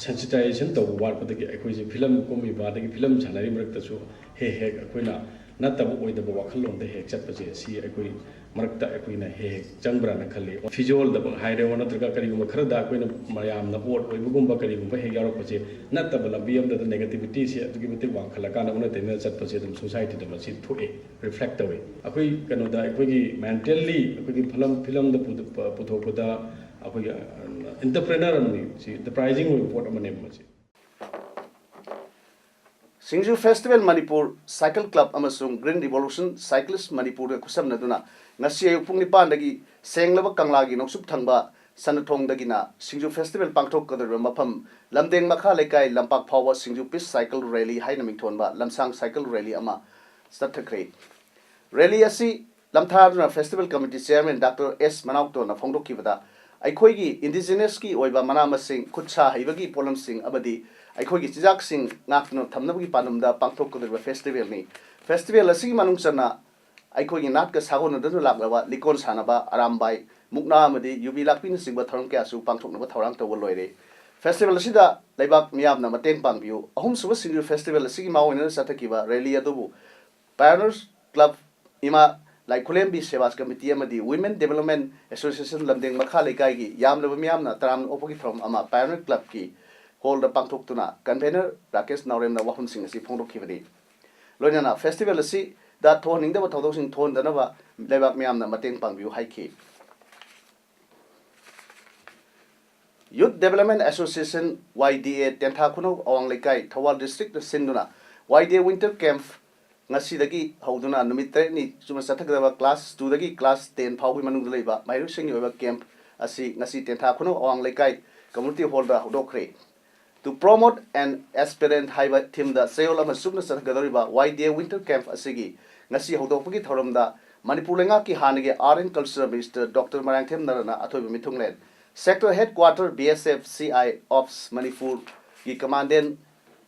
ꯁꯦꯟꯁꯤꯇꯥꯏꯖꯦꯁꯟ ꯇꯧꯕ ꯋꯥꯠꯄꯗꯒꯤ ꯑꯩꯈꯣꯏꯁꯦ ꯐꯤꯂꯝ ꯀꯨꯝꯃꯤꯕ ꯑꯗꯒꯤ ꯐꯤꯂꯝ ꯁꯥꯟꯅꯔꯤ ꯃꯔꯛꯇꯁꯨ ꯍꯦꯛ ꯍꯦꯛ ꯑꯩꯈꯣꯏꯅ ꯅꯠꯇꯕ ꯑꯣꯏꯗꯕ ꯋꯥꯈꯜꯂꯣꯟꯗ ꯍꯦꯛ ꯆꯠꯄꯁꯦ ꯁꯤ ꯑꯩꯈꯣꯏ ꯃꯔꯛꯇ ꯑꯩꯈꯣꯏꯅ ꯍꯦꯛ ꯍꯦꯛ ꯆꯪꯕ꯭ꯔꯥꯅ ꯈꯜꯂꯤ꯫ ꯐꯤꯖꯣꯜꯗꯕꯛ ꯍꯥꯏꯔꯦ ꯅꯠꯇ꯭ꯔꯒ ꯀꯔꯤꯒꯨꯝꯕ ꯈꯔꯗ ꯑꯩꯈꯣꯏꯅ ꯃꯌꯥꯝꯅ ꯑꯣꯠ ꯑꯣꯏꯕꯒꯨꯝꯕ ꯀꯔꯤꯒꯨꯝꯕ ꯍꯦꯛ ꯌꯥꯎꯔꯛꯄꯁꯦ ꯅꯠꯇꯕ ꯂꯝꯕꯤ ꯑꯃꯗ ꯅꯦꯒꯦꯇꯤꯕꯤꯇꯤꯁꯦ ꯑꯗꯨꯛꯀꯤ ꯃꯇꯤꯛ ꯋꯥꯡꯈꯠꯂꯀꯥꯟꯗ ꯑꯣꯟꯅ ꯇꯩꯅ ꯆꯠꯄꯁꯦ ꯑꯗꯨꯝ ꯁꯣꯁꯥꯏꯇꯤꯗ ꯃꯁꯤ ꯊꯣꯛꯑꯦ, ꯔꯤꯐ꯭ꯂꯦꯛ ꯇꯧꯋꯦ꯫ ꯑꯩꯈꯣꯏ ꯀꯩꯅꯣꯗ ꯑꯩꯈꯣꯏꯒꯤ ꯃꯦꯟꯇꯦꯜꯂꯤ ꯑꯩꯈꯣꯏꯒꯤ ꯐꯤꯂꯝ ꯐꯤꯂꯝꯗ ꯄꯨꯊꯣꯛꯄꯗ ꯑꯩꯈꯣꯏꯒꯤ ꯏꯟꯇꯔꯄ꯭ꯔꯦꯅꯔ ꯑꯃꯅꯤ꯫ ꯁꯤ ꯏꯟꯇꯔꯄ꯭ꯔꯥꯏꯖꯤꯡ ꯑꯣꯏꯕ ꯄꯣꯠ ꯑꯃꯅꯦꯕ ꯃꯁꯤ꯫ ꯁꯤꯡꯖꯨ ꯐꯦꯁꯇꯤꯚꯦꯜ ꯃꯅꯤꯄꯨꯔ, ꯁꯥꯏꯀꯜ ꯀ꯭ꯂꯕ ꯑꯃꯁꯨꯡ ꯒ꯭ꯔꯤꯟ ꯔꯤꯚꯣꯂꯨꯁꯟ ꯁꯥꯏꯀ꯭ꯂꯤꯁ ꯃꯅꯤꯄꯨꯔꯒ ꯈꯨꯠꯁꯝꯅꯗꯨꯅ ꯉꯁꯤ ꯑꯌꯨꯛ ꯄꯨꯡ ꯅꯤꯄꯥꯟꯗꯒꯤ ꯁꯦꯡꯂꯕ ꯀꯪꯂꯥꯒꯤ ꯅꯣꯡꯆꯨꯞ ꯊꯪꯕ ꯁꯅꯊꯣꯡꯗꯒꯤꯅ ꯁꯤꯡꯖꯨ ꯐꯦꯁꯇꯤꯚꯦꯜ ꯄꯥꯡꯊꯣꯛꯀꯗꯧꯔꯤꯕ ꯃꯐꯝ ꯂꯝꯗꯦꯡ ꯃꯈꯥ ꯂꯩꯀꯥꯏ ꯂꯝꯄꯥꯛ ꯐꯥꯎꯕ ꯁꯤꯡꯖꯨ ꯄꯤꯁ ꯁꯥꯏꯀꯜ ꯔꯦꯂꯤ ꯍꯥꯏꯅ ꯃꯤꯡꯊꯣꯟꯕ ꯂꯝꯁꯥꯡ ꯁꯥꯏꯀꯜ ꯔꯦꯂꯤ ꯑꯃ ꯆꯠꯊꯈ꯭ꯔꯦ꯫ ꯔꯦꯂꯤ ꯑꯁꯤ ꯂꯝꯊꯥꯗꯨꯅ ꯐꯦꯁꯇꯤꯚꯦꯜ ꯀꯃꯤꯇꯤ ꯆꯤꯌꯔꯃꯦꯟ ꯗꯥꯛꯇꯔ ꯑꯦꯁ ꯃꯅꯥꯎꯇꯣꯟꯅ ꯐꯣꯡꯗꯣꯛꯈꯤꯕꯗ, ꯑꯩꯈꯣꯏꯒꯤ ꯏꯟꯗꯤꯖꯤꯅꯁꯀꯤ ꯑꯣꯏꯕ ꯃꯅꯥ ꯃꯁꯤꯡ, ꯈꯨꯠ ꯁꯥ ꯍꯩꯕꯒꯤ ꯄꯣꯠꯂꯝꯁꯤꯡ ꯑꯃꯗꯤ ꯑꯩꯈꯣꯏꯒꯤ ꯆꯤꯟꯖꯥꯛꯁꯤꯡ ꯉꯥꯛꯇꯨꯅ ꯊꯝꯅꯕꯒꯤ ꯄꯥꯟꯗꯝꯗ ꯄꯥꯡꯊꯣꯛꯀꯗꯧꯔꯤꯕ ꯐꯦꯁꯇꯤꯚꯦꯜꯅꯤ꯫ ꯐꯦꯁꯇꯤꯚꯦꯜ ꯑꯁꯤꯒꯤ ꯃꯅꯨꯡ ꯆꯟꯅ ꯑꯩꯈꯣꯏꯒꯤ ꯅꯥꯠꯀ ꯁꯥꯒꯣꯟꯅꯗꯨꯅ ꯂꯥꯛꯂꯕ ꯂꯤꯀꯣꯟ ꯁꯥꯟꯅꯕ, ꯑꯔꯥꯝꯕꯥꯏ, ꯃꯨꯛꯅꯥ ꯑꯃꯗꯤ ꯌꯨꯕꯤ ꯂꯥꯛꯄꯤꯅꯆꯤꯡꯕ ꯊꯧꯔꯝ ꯀꯌꯥꯁꯨ ꯄꯥꯡꯊꯣꯛꯅꯕ ꯊꯧꯔꯥꯡ ꯇꯧꯕ ꯂꯣꯏꯔꯦ꯫ ꯐꯦꯁꯇꯤꯚꯦꯜ ꯑꯁꯤꯗ ꯂꯩꯕꯥꯛ ꯃꯤꯌꯥꯝꯅ ꯃꯇꯦꯡ ꯄꯥꯡꯕꯤꯌꯨ꯫ ꯑꯍꯨꯝꯁꯨꯕ ꯁꯤꯡꯖꯨ ꯐꯦꯁꯇꯤꯚꯦꯜ ꯑꯁꯤꯒꯤ ꯃꯥꯡꯑꯣꯏꯅꯅ ꯆꯠꯊꯈꯤꯕ ꯔꯦꯂꯤ ꯑꯗꯨꯕꯨ ꯄꯥꯏꯑꯣꯅꯤꯌꯔꯁ ꯀ꯭ꯂꯕ, ꯏꯃꯥ ꯂꯥꯏꯈꯨꯂꯦꯝꯕꯤ ꯁꯦꯕꯥ ꯀꯃꯤꯇꯤ ꯑꯃꯗꯤ ꯋꯤꯃꯦꯟ ꯗꯤꯚꯦꯂꯞꯃꯦꯟ ꯑꯦꯁꯣꯁꯤꯌꯦꯁꯟ ꯂꯝꯗꯦꯡ ꯃꯈꯥ ꯂꯩꯀꯥꯏꯒꯤ ꯌꯥꯝꯂꯕ ꯃꯤꯌꯥꯝꯅ ꯇꯔꯥꯝꯅ ꯑꯣꯛꯄꯒꯤ ꯊꯧꯔꯝ ꯑꯃ ꯄꯥꯏꯑꯣꯅꯤꯌꯔ ꯀ꯭ꯂꯕꯀꯤ ꯍꯣꯜꯗ ꯄꯥꯡꯊꯣꯛꯇꯨꯅ ꯀꯟꯚꯦꯅꯔ ꯔꯥꯀꯦꯁ ꯅꯥꯎꯔꯦꯝꯅ ꯋꯥꯐꯝꯁꯤꯡ ꯑꯁꯤ ꯐꯣꯡꯗꯣꯛꯈꯤꯕꯅꯤ꯫ ꯂꯣꯏꯅꯅ ꯐꯦꯁꯇꯤꯚꯦꯜ ꯑꯁꯤꯗ ꯊꯣꯛꯍꯟꯅꯤꯡꯗꯕ ꯊꯧꯗꯣꯛꯁꯤꯡ ꯊꯣꯛꯍꯟꯗꯅꯕ ꯂꯩꯕꯥꯛ ꯃꯤꯌꯥꯝꯅ ꯃꯇꯦꯡ ꯄꯥꯡꯕꯤꯌꯨ ꯍꯥꯏꯈꯤ꯫ ꯌꯨꯊ ꯗꯤꯚꯦꯂꯞꯃꯦꯟ ꯑꯦꯁꯣꯁꯤꯌꯦꯁꯟ, ꯋꯥꯏ ꯗꯤ ꯑꯦ, ꯇꯦꯟꯊꯥ ꯈꯨꯅꯧ ꯑꯋꯥꯡ ꯂꯩꯀꯥꯏ, ꯊꯧꯕꯥꯜ ꯗꯤꯁꯇ꯭ꯔꯤꯛꯇ ꯁꯤꯟꯗꯨꯅ ꯋꯥꯏ ꯗꯤ ꯑꯦ ꯋꯤꯟꯇꯔ ꯀꯦꯝꯞ ꯉꯁꯤꯗꯒꯤ ꯍꯧꯗꯨꯅ ꯅꯨꯃꯤꯠ ꯇꯔꯦꯠꯅꯤ ꯆꯨꯞꯅ ꯆꯠꯊꯒꯗꯕ ꯀ꯭ꯂꯥꯁ ꯇꯨꯗꯒꯤ ꯀ꯭ꯂꯥꯁ ꯇꯦꯟ ꯐꯥꯎꯕꯒꯤ ꯃꯅꯨꯡꯗ ꯂꯩꯕ ꯃꯍꯩꯔꯣꯏꯁꯤꯡꯒꯤ ꯑꯣꯏꯕ ꯀꯦꯝꯞ ꯑꯁꯤ ꯉꯁꯤ ꯇꯦꯟꯊꯥ ꯈꯨꯅꯧ ꯑꯋꯥꯡ ꯂꯩꯀꯥꯏ ꯀꯝꯃ꯭ꯌꯨꯅꯤꯇꯤ ꯍꯣꯜꯗ ꯍꯧꯗꯣꯛꯈ꯭ꯔꯦ꯫ To promote an aspirant ꯍꯥꯏꯕ ꯊꯤꯝꯗ ꯆꯌꯣꯜ ꯑꯃ ꯆꯨꯞꯅ ꯆꯠꯊꯒꯗꯧꯔꯤꯕ ꯋꯥꯏ ꯗꯤ ꯑꯦ ꯋꯤꯟꯇꯔ ꯀꯦꯝꯞ ꯑꯁꯤꯒꯤ ꯉꯁꯤ ꯍꯧꯗꯣꯛꯄꯒꯤ ꯊꯧꯔꯝꯗ ꯃꯅꯤꯄꯨꯔ ꯂꯩꯉꯥꯛꯀꯤ ꯍꯥꯟꯅꯒꯤ art and culture minister doctor Moirangthem ꯅꯔꯥꯅ ꯑꯊꯣꯏꯕ ꯃꯤꯊꯨꯡꯂꯦꯟ Sector Headquarter B S F C I Ops ꯃꯅꯤꯄꯨꯔꯒꯤ Commandant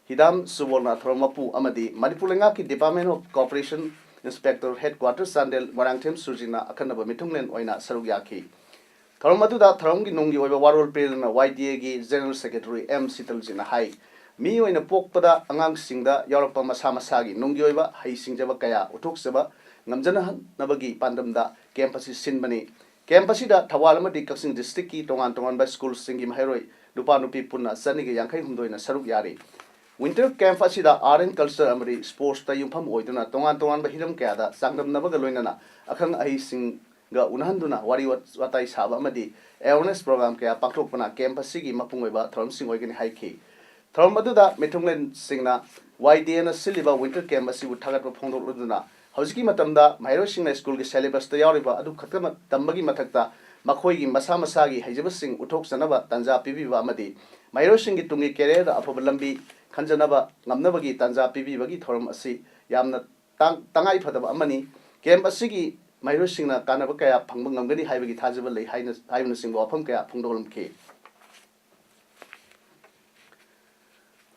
ꯍꯤꯗꯥꯝ ꯁꯨꯕꯣꯜꯅ ꯊꯧꯔꯝ ꯃꯄꯨ ꯑꯃꯗꯤ ꯃꯅꯤꯄꯨꯔ ꯂꯩꯉꯥꯛꯀꯤ Department of Cooperation Inspector Headquarter Chandel Moirangthem ꯁꯨꯔꯖꯤꯠꯅ ꯑꯈꯟꯅꯕ ꯃꯤꯊꯨꯡꯂꯦꯟ ꯑꯣꯏꯅ ꯁꯔꯨꯛ ꯌꯥꯈꯤ꯫ ꯊꯧꯔꯝ ꯑꯗꯨꯗ ꯊꯧꯔꯝꯒꯤ ꯅꯨꯡꯒꯤ ꯑꯣꯏꯕ ꯋꯥꯔꯣꯜ ꯄꯤꯗꯨꯅ Y D A ꯒꯤ General Secretary M ꯁꯤꯇꯜꯖꯤꯠꯅ ꯍꯥꯏ, ꯃꯤ ꯑꯣꯏꯅ ꯄꯣꯛꯄꯗ ꯑꯉꯥꯡꯁꯤꯡꯗ ꯌꯥꯎꯔꯛꯄ ꯃꯁꯥ ꯃꯁꯥꯒꯤ ꯅꯨꯡꯒꯤ ꯑꯣꯏꯕ ꯍꯩ ꯁꯤꯡꯖꯕ ꯀꯌꯥ ꯎꯠꯊꯣꯛꯆꯕ ꯉꯝꯖꯅꯍꯟꯅꯕꯒꯤ ꯄꯥꯟꯗꯝꯗ camp ꯑꯁꯤ ꯁꯤꯟꯕꯅꯤ꯫ Camp ꯑꯁꯤꯗ ꯊꯧꯕꯥꯜ ꯑꯃꯗꯤ ꯀꯛꯆꯤꯡ district ꯀꯤ ꯇꯣꯉꯥꯟ ꯇꯣꯉꯥꯟꯕ school ꯁꯤꯡꯒꯤ ꯃꯍꯩꯔꯣꯏ ꯅꯨꯄꯥ ꯅꯨꯄꯤ ꯄꯨꯟꯅ ꯆꯅꯤꯒ ꯌꯥꯡꯈꯩ ꯍꯨꯝꯗꯣꯏꯅ ꯁꯔꯨꯛ ꯌꯥꯔꯤ꯫ Winter camp ꯑꯁꯤꯗ Art and Culture ꯑꯃꯗꯤ Sports ꯇ ꯌꯨꯝꯐꯝ ꯑꯣꯏꯗꯨꯅ ꯇꯣꯉꯥꯟ ꯇꯣꯉꯥꯟꯕ ꯍꯤꯔꯝ ꯀꯌꯥꯗ ꯆꯥꯡꯗꯝꯅꯕꯒ ꯂꯣꯏꯅꯅ ꯑꯈꯪ ꯑꯍꯩꯁꯤꯡꯒ ꯎꯅꯍꯟꯗꯨꯅ ꯋꯥꯔꯤ ꯋꯥ-, ꯋꯥꯇꯥꯏ ꯁꯥꯕ ꯑꯃꯗꯤ awareness program ꯀꯌꯥ ꯄꯥꯡꯊꯣꯛꯄꯅ camp ꯑꯁꯤꯒꯤ ꯃꯄꯨꯡ ꯑꯣꯏꯕ ꯊꯧꯔꯝꯁꯤꯡ ꯑꯣꯏꯒꯅꯤ ꯍꯥꯏꯈꯤ꯫ ꯊꯧꯔꯝ ꯑꯗꯨꯗ ꯃꯤꯊꯨꯡꯂꯦꯟꯁꯤꯡꯅ Y D A ꯅ ꯁꯤꯜꯂꯤꯕ winter camp ꯑꯁꯤꯕꯨ ꯊꯥꯒꯠꯄ ꯐꯣꯡꯗꯣꯛꯂꯗꯨꯅ, ꯍꯧꯖꯤꯛꯀꯤ ꯃꯇꯝꯗ ꯃꯍꯩꯔꯣꯏꯁꯤꯡꯅ school ꯒꯤ syllabus ꯇ ꯌꯥꯎꯔꯤꯕ ꯑꯗꯨ ꯈꯛꯇꯃꯛ ꯇꯝꯕꯒꯤ ꯃꯊꯛꯇ ꯃꯈꯣꯏꯒꯤ ꯃꯁꯥ ꯃꯁꯥꯒꯤ ꯍꯩꯖꯕꯁꯤꯡ ꯎꯠꯊꯣꯛꯆꯅꯕ ꯇꯥꯟꯖꯥ ꯄꯤꯕꯤꯕ ꯑꯃꯗꯤ ꯃꯍꯩꯔꯣꯏꯁꯤꯡꯒꯤ ꯇꯨꯡꯒꯤ career ꯗ ꯑꯐꯕ ꯂꯝꯕꯤ ꯈꯟꯖꯅꯕ ꯉꯝꯅꯕꯒꯤ ꯇꯥꯟꯖꯥ ꯄꯤꯕꯤꯕꯒꯤ ꯊꯧꯔꯝ ꯑꯁꯤ ꯌꯥꯝꯅ ꯇꯥꯡ-, ꯇꯉꯥꯏ ꯐꯗꯕ ꯑꯃꯅꯤ꯫ Camp ꯑꯁꯤꯒꯤ ꯃꯍꯩꯔꯣꯏꯁꯤꯡꯅ ꯀꯥꯟꯅꯕ ꯀꯌꯥ ꯐꯪꯕ ꯉꯝꯒꯅꯤ ꯍꯥꯏꯕꯒꯤ ꯊꯥꯖꯕ ꯂꯩ ꯍꯥꯏꯅ, ꯍꯥꯏꯕꯅꯆꯤꯡꯕ ꯋꯥꯐꯝ ꯀꯌꯥ ꯐꯣꯡꯗꯣꯛꯂꯝꯈꯤ꯫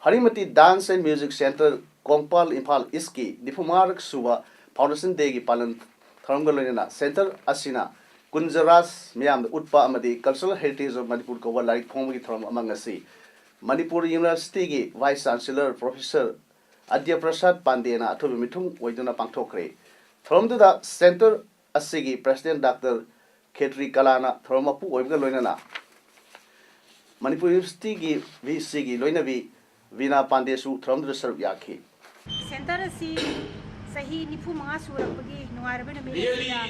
ꯍꯔꯤꯃꯇꯤ Dance and Music Centre, Kongpal, Imphal East ꯀꯤ ꯅꯤꯐꯨ ꯃꯉꯥꯔꯛ ꯁꯨꯕ Foundation Day ꯒꯤ ꯄꯥꯂꯟ ꯊꯧꯔꯝꯒ ꯂꯣꯏꯅꯅ centre ꯑꯁꯤꯅ ꯀꯨꯟꯖ ꯔꯥꯖ ꯃꯤꯌꯥꯝꯗ ꯎꯠꯄ ꯑꯃꯗꯤ Cultural Heritage of Manipur ꯀꯧꯕ ꯂꯥꯏꯔꯤꯛ ꯐꯣꯡꯕꯒꯤ ꯊꯧꯔꯝ ꯑꯃ ꯉꯁꯤ ꯃꯅꯤꯄꯨꯔ University ꯒꯤ Vice Chancellor Professor ꯑꯗ꯭ꯌ ꯄ꯭ꯔꯁꯥꯗ ꯄꯥꯟꯗꯦꯅ ꯑꯊꯣꯏꯕ ꯃꯤꯊꯨꯡ ꯑꯣꯏꯗꯨꯅ ꯄꯥꯡꯊꯣꯛꯈ꯭ꯔꯦ꯫ ꯊꯧꯔꯝꯗꯨꯗ centre ꯑꯁꯤꯒꯤ President Doctor ꯈꯦꯇ꯭ꯔꯤ ꯀꯂꯥꯅ ꯊꯧꯔꯝ ꯃꯄꯨ ꯑꯣꯏꯕꯒ ꯂꯣꯏꯅꯅ ꯃꯅꯤꯄꯨꯔ University ꯒꯤ V C ꯒꯤ ꯂꯣꯏꯅꯕꯤ ꯕꯤꯅꯥ ꯄꯥꯟꯗꯦꯁꯨ ꯊꯧꯔꯝꯗꯨꯗ ꯁꯔꯨꯛ ꯌꯥꯈꯤ꯫ Centre ꯑꯁꯤ ꯆꯍꯤ ꯅꯤꯐꯨ ꯃꯉꯥ ꯁꯨꯔꯛꯄꯒꯤ ꯅꯨꯡꯉꯥꯏꯔꯕ ꯅꯨꯃꯤꯠ ꯑꯁꯤꯗ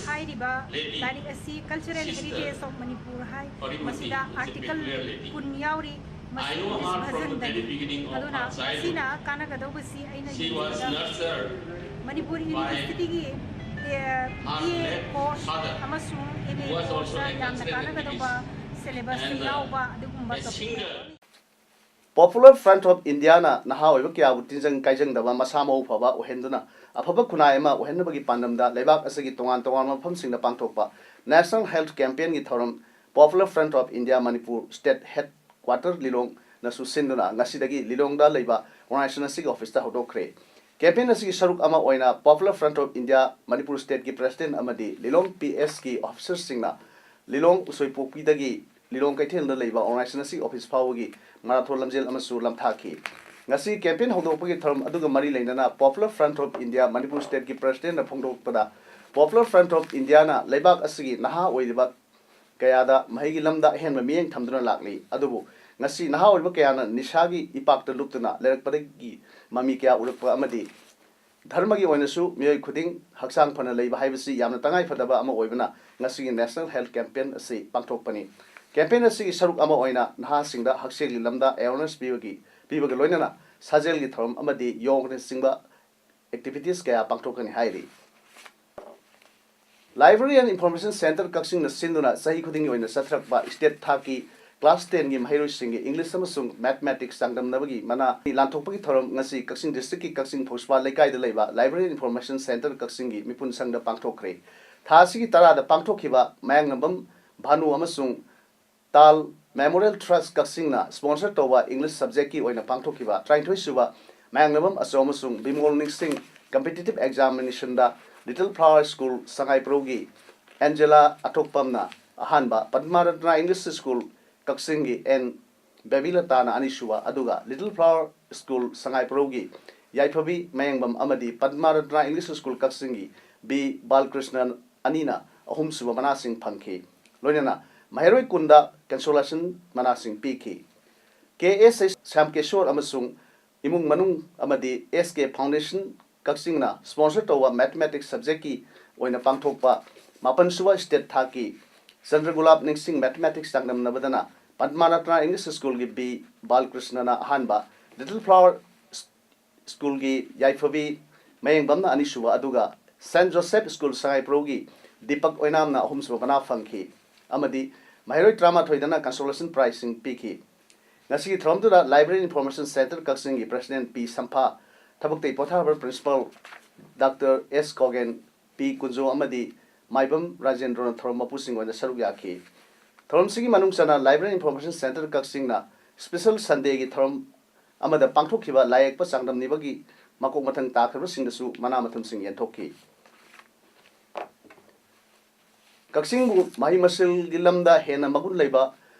ꯍꯥꯏꯔꯤꯕ ꯂꯥꯏꯔꯤꯛ ꯑꯁꯤ Cultural Heritage of Manipur ꯍꯥꯏ꯫ ꯃꯁꯤꯗ article ꯀꯨꯟ ꯌꯥꯎꯔꯤ꯫ ꯃꯁꯤ ꯏꯁ ꯚꯖꯟꯗꯅꯤ꯫ ꯑꯗꯨꯅ ꯃꯁꯤꯅ ꯀꯥꯟꯅꯒꯗꯧꯕꯁꯤ ꯑꯩꯅ ꯌꯦꯡꯕꯗ ꯃꯅꯤꯄꯨꯔ University ꯒꯤ, ꯑꯦ, B A course ꯑꯃꯁꯨꯡ M A course ꯇ ꯌꯥꯝꯅ ꯀꯥꯟꯅꯒꯗꯧꯕ syllabus ꯇ ꯌꯥꯎꯕ ꯑꯗꯨꯒꯨꯝꯕ topic ꯑꯃꯅꯤ꯫ Popular Front of India ꯅ ꯅꯍꯥ ꯑꯣꯏꯕ ꯀꯌꯥꯕꯨ ꯇꯤꯟꯖꯪ ꯀꯥꯏꯖꯪꯗꯕ, ꯃꯁꯥ ꯃꯎ ꯐꯕ ꯑꯣꯏꯍꯟꯗꯨꯅ ꯑꯐꯕ ꯈꯨꯟꯅꯥꯏ ꯑꯃ ꯑꯣꯏꯍꯟꯅꯕꯒꯤ ꯄꯥꯟꯗꯝꯗ ꯂꯩꯕꯥꯛ ꯑꯁꯤꯒꯤ ꯇꯣꯉꯥꯟ ꯇꯣꯉꯥꯟꯕ ꯃꯐꯝꯁꯤꯡꯗ ꯄꯥꯡꯊꯣꯛꯄ National Health Campaign ꯒꯤ ꯊꯧꯔꯝ Popular Front of India Manipur State Headquarter ꯂꯤꯂꯣꯡꯅꯁꯨ ꯁꯤꯟꯗꯨꯅ ꯉꯁꯤꯗꯒꯤ ꯂꯤꯂꯣꯡꯗ ꯂꯩꯕ organization ꯑꯁꯤꯒꯤ office ꯇ ꯍꯧꯗꯣꯛꯈ꯭ꯔꯦ꯫ Campaign ꯑꯁꯤꯒꯤ ꯁꯔꯨꯛ ꯑꯃ ꯑꯣꯏꯅ Popular Front of India Manipur State ꯀꯤ President ꯑꯃꯗꯤ ꯂꯤꯂꯣꯡ P S ꯀꯤ officer ꯁꯤꯡꯅ ꯂꯤꯂꯣꯡ ꯎꯁꯣꯏꯄꯣꯛꯄꯤꯗꯒꯤ ꯂꯤꯂꯣꯡ ꯀꯩꯊꯦꯜꯗ ꯂꯩꯕ organization ꯑꯁꯤꯒꯤ office ꯐꯥꯎꯕꯒꯤ marathon ꯂꯝꯖꯦꯜ ꯑꯃꯁꯨ ꯂꯝꯊꯥꯈꯤ꯫ ꯉꯁꯤ campaign ꯍꯧꯗꯣꯛꯄꯒꯤ ꯊꯧꯔꯝ ꯑꯗꯨꯒ ꯃꯔꯤ ꯂꯩꯅꯅ Popular Front of India Manipur State ꯀꯤ President ꯅ ꯐꯣꯡꯗꯣꯛꯄꯗ, Popular Front of India ꯅ ꯂꯩꯕꯥꯛ ꯑꯁꯤꯒꯤ ꯅꯍꯥ ꯑꯣꯏꯔꯤꯕ ꯀꯌꯥꯗ ꯃꯍꯩꯒꯤ ꯂꯝꯗ ꯑꯍꯦꯟꯕ ꯃꯤꯠꯌꯦꯡ ꯊꯝꯗꯨꯅ ꯂꯥꯛꯂꯤ꯫ ꯑꯗꯨꯕꯨ ꯉꯁꯤ ꯅꯍꯥ ꯑꯣꯏꯔꯤꯕ ꯀꯌꯥꯅ ꯅꯤꯁꯥꯒꯤ ꯏꯄꯥꯛꯇ ꯂꯨꯞꯇꯨꯅ ꯂꯩꯔꯛꯄꯗꯒꯤ ꯃꯃꯤ ꯀꯌꯥ ꯎꯔꯛꯄ ꯑꯃꯗꯤ ꯙꯔꯃꯒꯤ ꯑꯣꯏꯅꯁꯨ ꯃꯤꯑꯣꯏ ꯈꯨꯗꯤꯡ ꯍꯛꯆꯥꯡ ꯐꯅ ꯂꯩꯕ ꯍꯥꯏꯕꯁꯤ ꯌꯥꯝꯅ ꯇꯉꯥꯏ ꯐꯗꯕ ꯑꯃ ꯑꯣꯏꯕꯅ ꯉꯁꯤꯒꯤ National Health Campaign ꯑꯁꯤ ꯄꯥꯡꯊꯣꯛꯄꯅꯤ꯫ Campaign ꯑꯁꯤꯒꯤ ꯁꯔꯨꯛ ꯑꯃ ꯑꯣꯏꯅ ꯅꯍꯥꯁꯤꯡꯗ ꯍꯛꯁꯦꯜꯒꯤ ꯂꯝꯗ awareness ꯄꯤꯕꯒꯤ, ꯄꯤꯕꯒ ꯂꯣꯏꯅꯅ ꯁꯥꯖꯦꯜꯒꯤ ꯊꯧꯔꯝ ꯑꯃꯗꯤ ꯌꯣꯒꯅꯆꯤꯡꯕ activities ꯀꯌꯥ ꯄꯥꯡꯊꯣꯛꯀꯅꯤ ꯍꯥꯏꯔꯤ꯫ Library and Information Centre ꯀꯛꯆꯤꯡꯅ ꯁꯤꯟꯗꯨꯅ ꯆꯍꯤ ꯈꯨꯗꯤꯡꯒꯤ ꯑꯣꯏꯅ ꯆꯠꯊꯔꯛꯄ state ꯊꯥꯛꯀꯤ class ten ꯒꯤ ꯃꯍꯩꯔꯣꯏꯁꯤꯡꯒꯤ English ꯑꯃꯁꯨꯡ Mathematics ꯆꯥꯡꯗꯝꯅꯕꯒꯤ ꯃꯅꯥ ꯂꯥꯟꯊꯣꯛꯄꯒꯤ ꯊꯧꯔꯝ ꯉꯁꯤ ꯀꯛꯆꯤꯡ district ꯀꯤ ꯀꯛꯆꯤꯡ ꯐꯧꯁꯄꯥ ꯂꯩꯀꯥꯏꯗ ꯂꯩꯕ Library and Information Centre ꯀꯛꯆꯤꯡꯒꯤ ꯃꯤꯄꯨꯟ ꯁꯪꯗ ꯄꯥꯡꯊꯣꯛꯈ꯭ꯔꯦ꯫ ꯊꯥ ꯑꯁꯤꯒꯤ ꯇꯔꯥꯗ ꯄꯥꯡꯊꯣꯛꯈꯤꯕ ꯃꯌꯥꯡꯂꯝꯕꯝ ꯚꯥꯅꯨ ꯑꯃꯁꯨꯡ ꯇꯥꯜ Memorial Trust ꯀꯛꯆꯤꯡꯅ sponsor ꯇꯧꯕ English subject ꯀꯤ ꯑꯣꯏꯅ ꯄꯥꯡꯊꯣꯛꯈꯤꯕ ꯇꯔꯥꯅꯤꯊꯣꯏ ꯁꯨꯕ ꯃꯌꯥꯡꯂꯝꯕꯝ ꯑꯆꯧ ꯑꯃꯁꯨꯡ ꯕꯤꯃꯣꯜ ꯅꯤꯡꯁꯤꯡ competitive examination ꯗ Little Flower School ꯁꯉꯥꯏꯄ꯭ꯔꯧꯒꯤ Angela ꯑꯊꯣꯛꯄꯝꯅ ꯑꯍꯥꯟꯕ, ꯄꯗꯃꯔꯠꯅ English School ꯀꯛꯆꯤꯡꯒꯤ N ꯕꯦꯕꯤꯂꯇꯥꯅ ꯑꯅꯤꯁꯨꯕ, ꯑꯗꯨꯒ Little Flower School ꯁꯉꯥꯏꯄ꯭ꯔꯧꯒꯤ ꯌꯥꯏꯐꯕꯤ ꯃꯌꯥꯡꯕꯝ ꯑꯃꯗꯤ ꯄꯗꯃꯔꯠꯅ English School ꯀꯛꯆꯤꯡꯒꯤ B ꯕꯥꯂꯀ꯭ꯔꯤꯁꯅꯟ ꯑꯅꯤꯅ ꯑꯍꯨꯝꯁꯨꯕ ꯃꯅꯥꯁꯤꯡ ꯐꯪꯈꯤ꯫ ꯂꯣꯏꯅꯅ ꯃꯍꯩꯔꯣꯏ ꯀꯨꯟꯗ consolation ꯃꯅꯥꯁꯤꯡ ꯄꯤꯈꯤ꯫ K S ꯁ꯭ꯌꯥꯝꯀꯦꯁꯣꯔ ꯑꯃꯁꯨꯡ ꯏꯃꯨꯡ ꯃꯅꯨꯡ ꯑꯃꯗꯤ S K Foundation ꯀꯛꯆꯤꯡꯅ sponsor ꯇꯧꯕ Mathematics subject ꯀꯤ ꯑꯣꯏꯅ ꯄꯥꯡꯊꯣꯛꯄ ꯃꯥꯄꯟꯁꯨꯕ state ꯊꯥꯛꯀꯤ ꯆꯟꯗ꯭ꯔꯒꯨꯂꯥꯞ ꯅꯤꯡꯁꯤꯡ Mathematics ꯆꯥꯡꯗꯝꯅꯕꯗꯅ ꯄꯗꯃꯥꯔꯠꯅ English School ꯒꯤ B ꯕꯥꯂꯀ꯭ꯔꯤꯁꯅꯅ ꯑꯍꯥꯟꯕ, Little Flower School ꯒꯤ ꯌꯥꯏꯐꯕꯤ ꯃꯌꯦꯡꯕꯝꯅ ꯑꯅꯤꯁꯨꯕ, ꯑꯗꯨꯒ Saint Joseph School ꯁꯉꯥꯏꯄ꯭ꯔꯧꯒꯤ ꯗꯤꯄꯛ ꯑꯣꯏꯅꯥꯝꯅ ꯑꯍꯨꯝꯁꯨꯕ ꯃꯅꯥ ꯐꯪꯈꯤ ꯑꯃꯗꯤ ꯃꯍꯩꯔꯣꯏ ꯇꯔꯥꯃꯥꯊꯣꯏꯗꯅ consolation prize ꯁꯤꯡ ꯄꯤꯈꯤ꯫ ꯉꯁꯤꯒꯤ ꯊꯧꯔꯝꯗꯨꯗ Library Information Centre ꯀꯛꯆꯤꯡꯒꯤ President P ꯁꯝꯐꯥ, ꯊꯕꯛꯇꯒꯤ ꯄꯣꯊꯥꯕ Principal Doctor S ꯈꯣꯒꯦꯟ, P Kunjo ꯑꯃꯗꯤ ꯃꯥꯏꯕꯝ ꯔꯥꯖꯦꯟꯗ꯭ꯔꯣꯅ ꯊꯧꯔꯝ ꯃꯄꯨꯁꯤꯡ ꯑꯣꯏꯅ ꯁꯔꯨꯛ ꯌꯥꯈꯤ꯫ ꯊꯧꯔꯝꯁꯤꯒꯤ ꯃꯅꯨꯡ ꯆꯟꯅ Library Information Centre ꯀꯛꯆꯤꯡꯅ Special Sundayꯒꯤ ꯊꯧꯔꯝ ꯑꯃꯗ ꯄꯥꯡꯊꯣꯛꯈꯤꯕ ꯂꯥꯏꯌꯦꯛꯄ ꯆꯥꯡꯗꯝꯅꯤꯕꯒꯤ ꯃꯀꯣꯛ ꯃꯊꯪ ꯇꯥꯈ꯭ꯔꯕꯁꯤꯡꯗꯁꯨ ꯃꯅꯥ ꯃꯊꯨꯝꯁꯤꯡ ꯌꯦꯟꯊꯣꯛꯈꯤ꯫ ꯀꯛꯆꯤꯡꯕꯨ ꯃꯍꯩ ꯃꯁꯤꯡꯒꯤ ꯂꯝꯗ ꯍꯦꯟꯅ ꯃꯒꯨꯟ ꯂꯩꯕ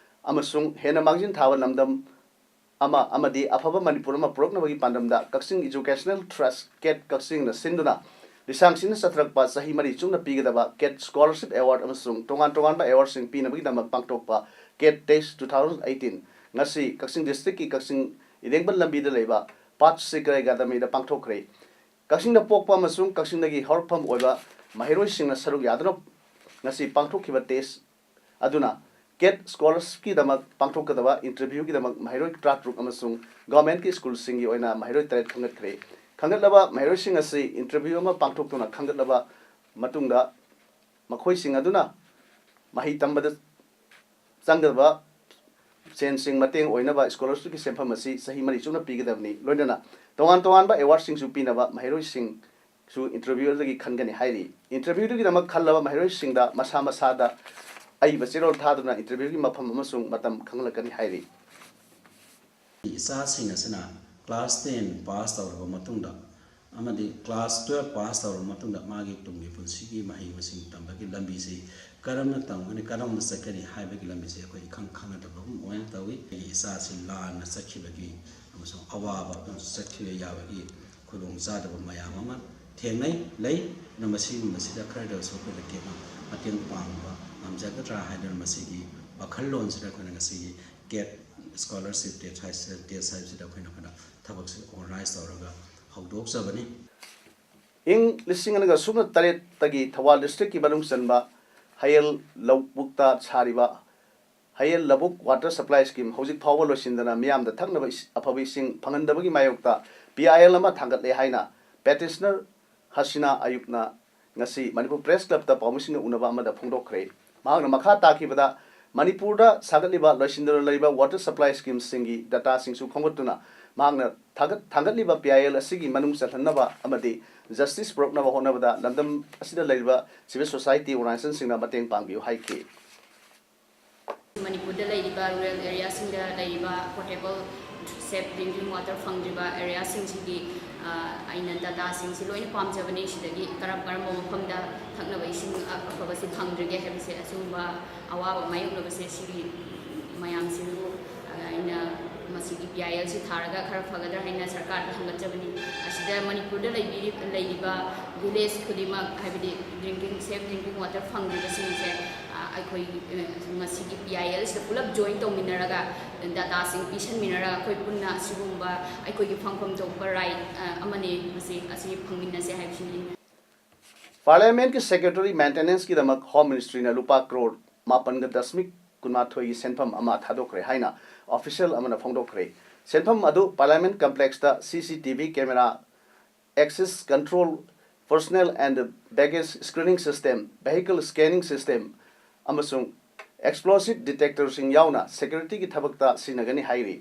ꯑꯃꯁꯨꯡ ꯍꯦꯟꯅ ꯃꯥꯡꯖꯤꯟ ꯊꯥꯕ ꯂꯝꯗꯝ ꯑꯃ ꯑꯃꯗꯤ ꯑꯐꯕ ꯃꯅꯤꯄꯨꯔ ꯑꯃ ꯄꯨꯔꯛꯅꯕꯒꯤ ꯄꯥꯟꯗꯝꯗ ꯀꯛꯆꯤꯡ Educational Trust, ꯀꯦꯠ ꯀꯛꯆꯤꯡꯅ ꯁꯤꯟꯗꯨꯅ ꯂꯤꯁꯥꯡꯁꯤꯟꯅ ꯆꯠꯊꯔꯛꯄ ꯆꯍꯤ ꯃꯔꯤ ꯆꯨꯞꯅ ꯄꯤꯒꯗꯕ ꯀꯦꯠ Scholarship Award ꯑꯃꯁꯨꯡ ꯇꯣꯉꯥꯟ ꯇꯣꯉꯥꯟꯕ awardꯁꯤꯡ ꯄꯤꯅꯕꯒꯤꯗꯃꯛ ꯄꯥꯡꯊꯣꯛꯄ ꯀꯦꯠ Test two thousand eighteen ꯉꯁꯤ ꯀꯛꯆꯤꯡ districtꯀꯤ ꯀꯛꯆꯤꯡ ꯏꯔꯦꯡꯕꯝ ꯂꯝꯕꯤꯗ ꯂꯩꯕ ꯄꯥꯠ ꯁꯤꯀꯔ ꯑꯦꯀꯥꯗꯃꯤꯗ ꯄꯥꯡꯊꯣꯛꯈ꯭ꯔꯦ꯫ ꯀꯛꯆꯤꯡꯗ ꯄꯣꯛꯄ ꯑꯃꯁꯨꯡ ꯀꯛꯆꯤꯡꯗꯒꯤ ꯍꯧꯔꯛꯐꯝ ꯑꯣꯏꯕ ꯃꯍꯩꯔꯣꯏꯁꯤꯡꯅ ꯁꯔꯨꯛ ꯌꯥꯗꯨꯅ ꯉꯁꯤ ꯄꯥꯡꯊꯣꯛꯈꯤꯕ test ꯑꯗꯨꯅ ꯀꯦꯠ scholarshipꯀꯤꯗꯃꯛ ꯄꯥꯡꯊꯣꯛꯀꯗꯕ interviewꯒꯤꯗꯃꯛ ꯃꯍꯩꯔꯣꯏ ꯇꯔꯥꯇꯔꯨꯛ ꯑꯃꯁꯨꯡ governmentꯀꯤ schoolꯁꯤꯡꯒꯤ ꯑꯣꯏꯅ ꯃꯍꯩꯔꯣꯏ ꯇꯔꯦꯠ ꯈꯟꯒꯠꯈ꯭ꯔꯦ꯫ ꯈꯟꯒꯠꯂꯕ ꯃꯍꯩꯔꯣꯏꯁꯤꯡ ꯑꯁꯤ interview ꯑꯃ ꯄꯥꯡꯊꯣꯛꯇꯨꯅ ꯈꯟꯒꯠꯂꯕ ꯃꯇꯨꯡꯗ ꯃꯈꯣꯏꯁꯤꯡ ꯑꯗꯨꯅ ꯃꯍꯩ ꯇꯝꯕꯗ ꯆꯪꯒꯗꯕ ꯁꯦꯟꯁꯤꯡ ꯃꯇꯦꯡ ꯑꯣꯏꯅꯕ scholarshipꯀꯤ ꯁꯦꯟꯐꯝ ꯑꯁꯤ ꯆꯍꯤ ꯃꯔꯤ ꯆꯨꯞꯅ ꯄꯤꯒꯗꯕꯅꯤ꯫ ꯂꯣꯏꯅꯅ ꯇꯣꯉꯥꯟ ꯇꯣꯉꯥꯟꯕ awardꯁꯤꯡꯁꯨ ꯄꯤꯅꯕ ꯃꯍꯩꯔꯣꯏꯁꯤꯡꯁꯨ interview ꯑꯗꯨꯗꯒꯤ ꯈꯟꯒꯅꯤ ꯍꯥꯏꯔꯤ꯫ Interviewꯗꯨꯒꯤꯗꯃꯛ ꯈꯜꯂꯕ ꯃꯍꯩꯔꯣꯏꯁꯤꯡꯗ ꯃꯁꯥ ꯃꯁꯥꯗ ꯑꯏꯕ ꯆꯦꯔꯣꯜ ꯊꯥꯗꯨꯅ interviewꯒꯤ ꯃꯐꯝ ꯑꯃꯁꯨꯡ ꯃꯇꯝ ꯈꯪꯍꯜꯂꯛꯀꯅꯤ ꯍꯥꯏꯔꯤ꯫ ꯏꯆꯥꯁꯤꯡ ꯑꯁꯤꯅ class ten pass ꯇꯧꯔꯕ ꯃꯇꯨꯡꯗ ꯑꯃꯗꯤ class twelve pass ꯇꯧꯔꯕ ꯃꯇꯨꯡꯗ ꯃꯥꯒꯤ ꯇꯨꯡꯒꯤ ꯄꯨꯟꯁꯤꯒꯤ ꯃꯍꯩ ꯃꯁꯤꯡ ꯇꯝꯕꯒꯤ ꯂꯝꯕꯤꯁꯤ ꯀꯔꯝꯅ ꯇꯝꯒꯅꯤ, ꯀꯔꯝꯅ ꯆꯠꯀꯅꯤ ꯍꯥꯏꯕꯒꯤ ꯂꯝꯕꯤꯁꯤ ꯑꯩꯈꯣꯏ ꯏꯈꯪ ꯈꯪꯅꯗꯕꯒꯨꯝ ꯑꯣꯏꯅ ꯇꯧꯏ꯫ ꯑꯩꯒꯤ ꯏꯆꯥꯁꯤ ꯂꯥꯟꯅ ꯆꯠꯈꯤꯕꯒꯤ ꯑꯃꯁꯨꯡ ꯑꯋꯥꯕ ꯑꯃꯁꯨꯡ ꯆꯠꯈꯤꯕ ꯌꯥꯕꯒꯤ ꯈꯨꯗꯣꯡꯆꯥꯗꯕ ꯃꯌꯥꯝ ꯑꯃ ꯊꯦꯡꯅꯩ, ꯂꯩ꯫ ꯑꯗꯨꯅ ꯃꯁꯤꯒꯨꯝꯕꯁꯤꯗ ꯈꯔꯗ ꯑꯣꯏꯔꯁꯨ ꯑꯩꯈꯣꯏꯅ ꯀꯦꯠꯅ ꯃꯇꯦꯡ ꯄꯥꯡꯕ ꯉꯝꯖꯒꯗ꯭ꯔꯥ ꯍꯥꯏꯗꯨꯅ ꯃꯁꯤꯒꯤ ꯋꯥꯈꯜꯂꯣꯟꯁꯤꯗ ꯑꯩꯈꯣꯏꯅ ꯉꯁꯤꯒꯤ ꯀꯦꯠ scholarship test ꯍꯥꯏꯁꯤ, test ꯍꯥꯏꯕꯁꯤꯗ ꯑꯩꯈꯣꯏꯅ ꯑꯩꯈꯣꯏꯅ ꯊꯕꯛꯁꯤ organize ꯇꯧꯔꯒ ꯍꯧꯗꯣꯛꯆꯕꯅꯤ꯫ ꯏꯪ ꯂꯤꯁꯤꯡ ꯑꯅꯤꯒ ꯁꯨꯞꯅ ꯇꯔꯦꯠꯇꯒꯤ ꯊꯧꯕꯥꯜ districtꯀꯤ ꯃꯅꯨꯡ ꯆꯟꯕ ꯍꯌꯦꯜ ꯂꯧꯕꯨꯛꯇ ꯁꯥꯔꯤꯕ ꯍꯌꯦꯜ ꯂꯧꯕꯨꯛ water supply scheme ꯍꯧꯖꯤꯛ ꯐꯥꯎꯕ ꯂꯣꯏꯁꯤꯟꯗꯅ ꯃꯤꯌꯥꯝꯗ ꯊꯛꯅꯕ ꯏꯁ-, ꯑꯐꯕ ꯏꯁꯤꯡ ꯐꯪꯍꯟꯗꯕꯒꯤ ꯃꯥꯌꯣꯛꯇ P I L ꯑꯃ ꯊꯥꯡꯒꯠꯂꯦ ꯍꯥꯏꯅ petitioner ꯍꯁꯤꯅꯥ ꯑꯌꯨꯕꯅ ꯉꯁꯤ ꯃꯅꯤꯄꯨꯔ Press Clubꯇ ꯄꯥꯎꯃꯤꯁꯤꯡꯒ ꯎꯅꯕ ꯑꯃꯗ ꯐꯣꯡꯗꯣꯛꯈ꯭ꯔꯦ꯫ ꯃꯍꯥꯛꯅ ꯃꯈꯥ ꯇꯥꯈꯤꯕꯗ ꯃꯅꯤꯄꯨꯔꯗ ꯁꯥꯒꯠꯂꯤꯕ ꯂꯣꯏꯁꯤꯟꯗꯅ ꯂꯩꯔꯤꯕ water supply schemeꯁꯤꯡꯒꯤ dataꯁꯤꯡꯁꯨ ꯈꯣꯝꯒꯠꯇꯨꯅ ꯃꯍꯥꯛꯅ ꯊꯥꯒꯠ-, ꯊꯥꯡꯒꯠꯂꯤꯕ P I L ꯑꯁꯤꯒꯤ ꯃꯅꯨꯡ ꯆꯜꯍꯟꯅꯕ ꯑꯃꯗꯤ justice ꯄꯨꯔꯛꯅꯕ ꯍꯣꯠꯅꯕꯗ ꯂꯝꯗꯝ ꯑꯁꯤꯗ ꯂꯩꯔꯤꯕ civil society organizationꯁꯤꯡꯅ ꯃꯇꯦꯡ ꯄꯥꯡꯕꯤꯌꯨ ꯍꯥꯏꯈꯤ꯫ ꯃꯅꯤꯄꯨꯔꯗ ꯂꯩꯔꯤꯕ ꯔꯨꯔꯦꯜ ꯑꯦꯔꯤꯌꯥꯁꯤꯡꯗ ꯂꯩꯔꯤꯕ ꯄꯣꯔꯇꯦꯕꯜ ꯁꯦꯐ ꯗ꯭ꯔꯤꯡꯀꯤꯡ ꯋꯥꯇꯔ ꯐꯪꯗ꯭ꯔꯤꯕ ꯑꯦꯔꯤꯌꯥꯁꯤꯡꯁꯤꯒꯤ, ꯑ, ꯑꯩꯅ ꯗꯇꯥꯁꯤꯡꯁꯤ ꯂꯣꯏꯅ ꯄꯥꯝꯖꯕꯅꯤ꯫ ꯁꯤꯗꯒꯤ ꯀꯔꯝ ꯀꯔꯝꯕ ꯃꯐꯝꯗ ꯊꯛꯅꯕ ꯏꯁꯤꯡ ꯑꯐꯕꯁꯤ ꯐꯪꯗ꯭ꯔꯤꯒꯦ ꯍꯥꯏꯕꯁꯦ, ꯑꯁꯤꯒꯨꯝꯕ ꯑꯋꯥꯕ ꯃꯥꯌꯣꯛꯅꯕꯁꯦ ꯁꯤꯒꯤ ꯃꯌꯥꯝꯁꯤꯕꯨ, ꯑ, ꯑꯩꯅ ꯃꯁꯤꯒꯤ ꯄꯤ ꯑꯥꯏ ꯑꯦꯜꯁꯤ ꯊꯥꯔꯒ ꯈꯔ ꯐꯒꯗ꯭ꯔꯥ ꯍꯥꯏꯅ ꯁꯔꯀꯥꯔꯗ ꯍꯪꯒꯠꯆꯕꯅꯤ꯫ ꯑꯁꯤꯗ ꯃꯅꯤꯄꯨꯔꯗ ꯂꯩꯕꯤꯔꯤ-, ꯂꯩꯔꯤꯕ ꯚꯤꯂꯦꯖ ꯈꯨꯗꯤꯡꯃꯛ, ꯍꯥꯏꯕꯗꯤ ꯗ꯭ꯔꯤꯡꯀꯤꯡ, ꯁꯦꯐ ꯗ꯭ꯔꯤꯡꯀꯤꯡ ꯋꯥꯇꯔ ꯐꯪꯗ꯭ꯔꯤꯕꯁꯤꯡꯁꯦ, ꯑ, ꯑꯩꯈꯣꯏ, ꯑ, ꯉꯁꯤꯒꯤ ꯄꯤ ꯑꯥꯏ ꯑꯦꯜꯁꯤꯗ ꯄꯨꯂꯞ ꯖꯣꯏꯟ ꯇꯧꯃꯤꯟꯅꯔꯒ, ꯗꯇꯥꯁꯤꯡ ꯄꯤꯁꯟꯃꯤꯟꯅꯔꯒ ꯑꯩꯈꯣꯏ ꯄꯨꯟꯅ ꯑꯁꯤꯒꯨꯝꯕ ꯑꯩꯈꯣꯏꯒꯤ ꯐꯪꯐꯝ ꯊꯣꯛꯄ ꯔꯥꯏꯠ, ꯑ, ꯑꯃꯅꯤ, ꯃꯁꯤ ꯑꯁꯤ ꯐꯪꯃꯤꯟꯅꯁꯦ ꯍꯥꯏꯕꯁꯤꯅꯤ ꯑꯩꯅ꯫ ꯄꯥꯔꯂꯤꯌꯥꯃꯦꯟꯠꯀꯤ ꯁꯦꯀ꯭ꯔꯦꯇꯔꯤ ꯃꯦꯟꯇꯦꯅꯦꯟꯁꯀꯤꯗꯃꯛ ꯍꯣꯝ ꯃꯤꯅꯤꯁꯇ꯭ꯔꯤꯅ ꯂꯨꯄꯥ ꯀ꯭ꯔꯣꯔ ꯃꯥꯄꯟꯒ ꯗꯁꯃꯤꯛ ꯀꯨꯟꯃꯥꯊꯣꯏꯒꯤ ꯁꯦꯟꯐꯝ ꯑꯃ ꯊꯥꯗꯣꯛꯈ꯭ꯔꯦ ꯍꯥꯏꯅ ꯑꯣꯐꯤꯁꯤꯌꯦꯜ ꯑꯃꯅ ꯐꯣꯡꯗꯣꯛꯈ꯭ꯔꯦ꯫ ꯁꯦꯟꯐꯝ ꯑꯗꯨ ꯄꯥꯔꯂꯤꯌꯥꯃꯦꯟꯠ ꯀꯝꯄ꯭ꯂꯦꯛꯁꯇ ꯁꯤ C T V camera, access control, personnel and baggage screening system, vehicle scanning system ꯑꯃꯁꯨꯡ explosive detectorꯁꯤꯡ ꯌꯥꯎꯅ ꯁꯦꯀ꯭ꯌꯨꯔꯤꯇꯤꯒꯤ ꯊꯕꯛꯇ ꯁꯤꯖꯤꯟꯅꯒꯅꯤ ꯍꯥꯏꯔꯤ꯫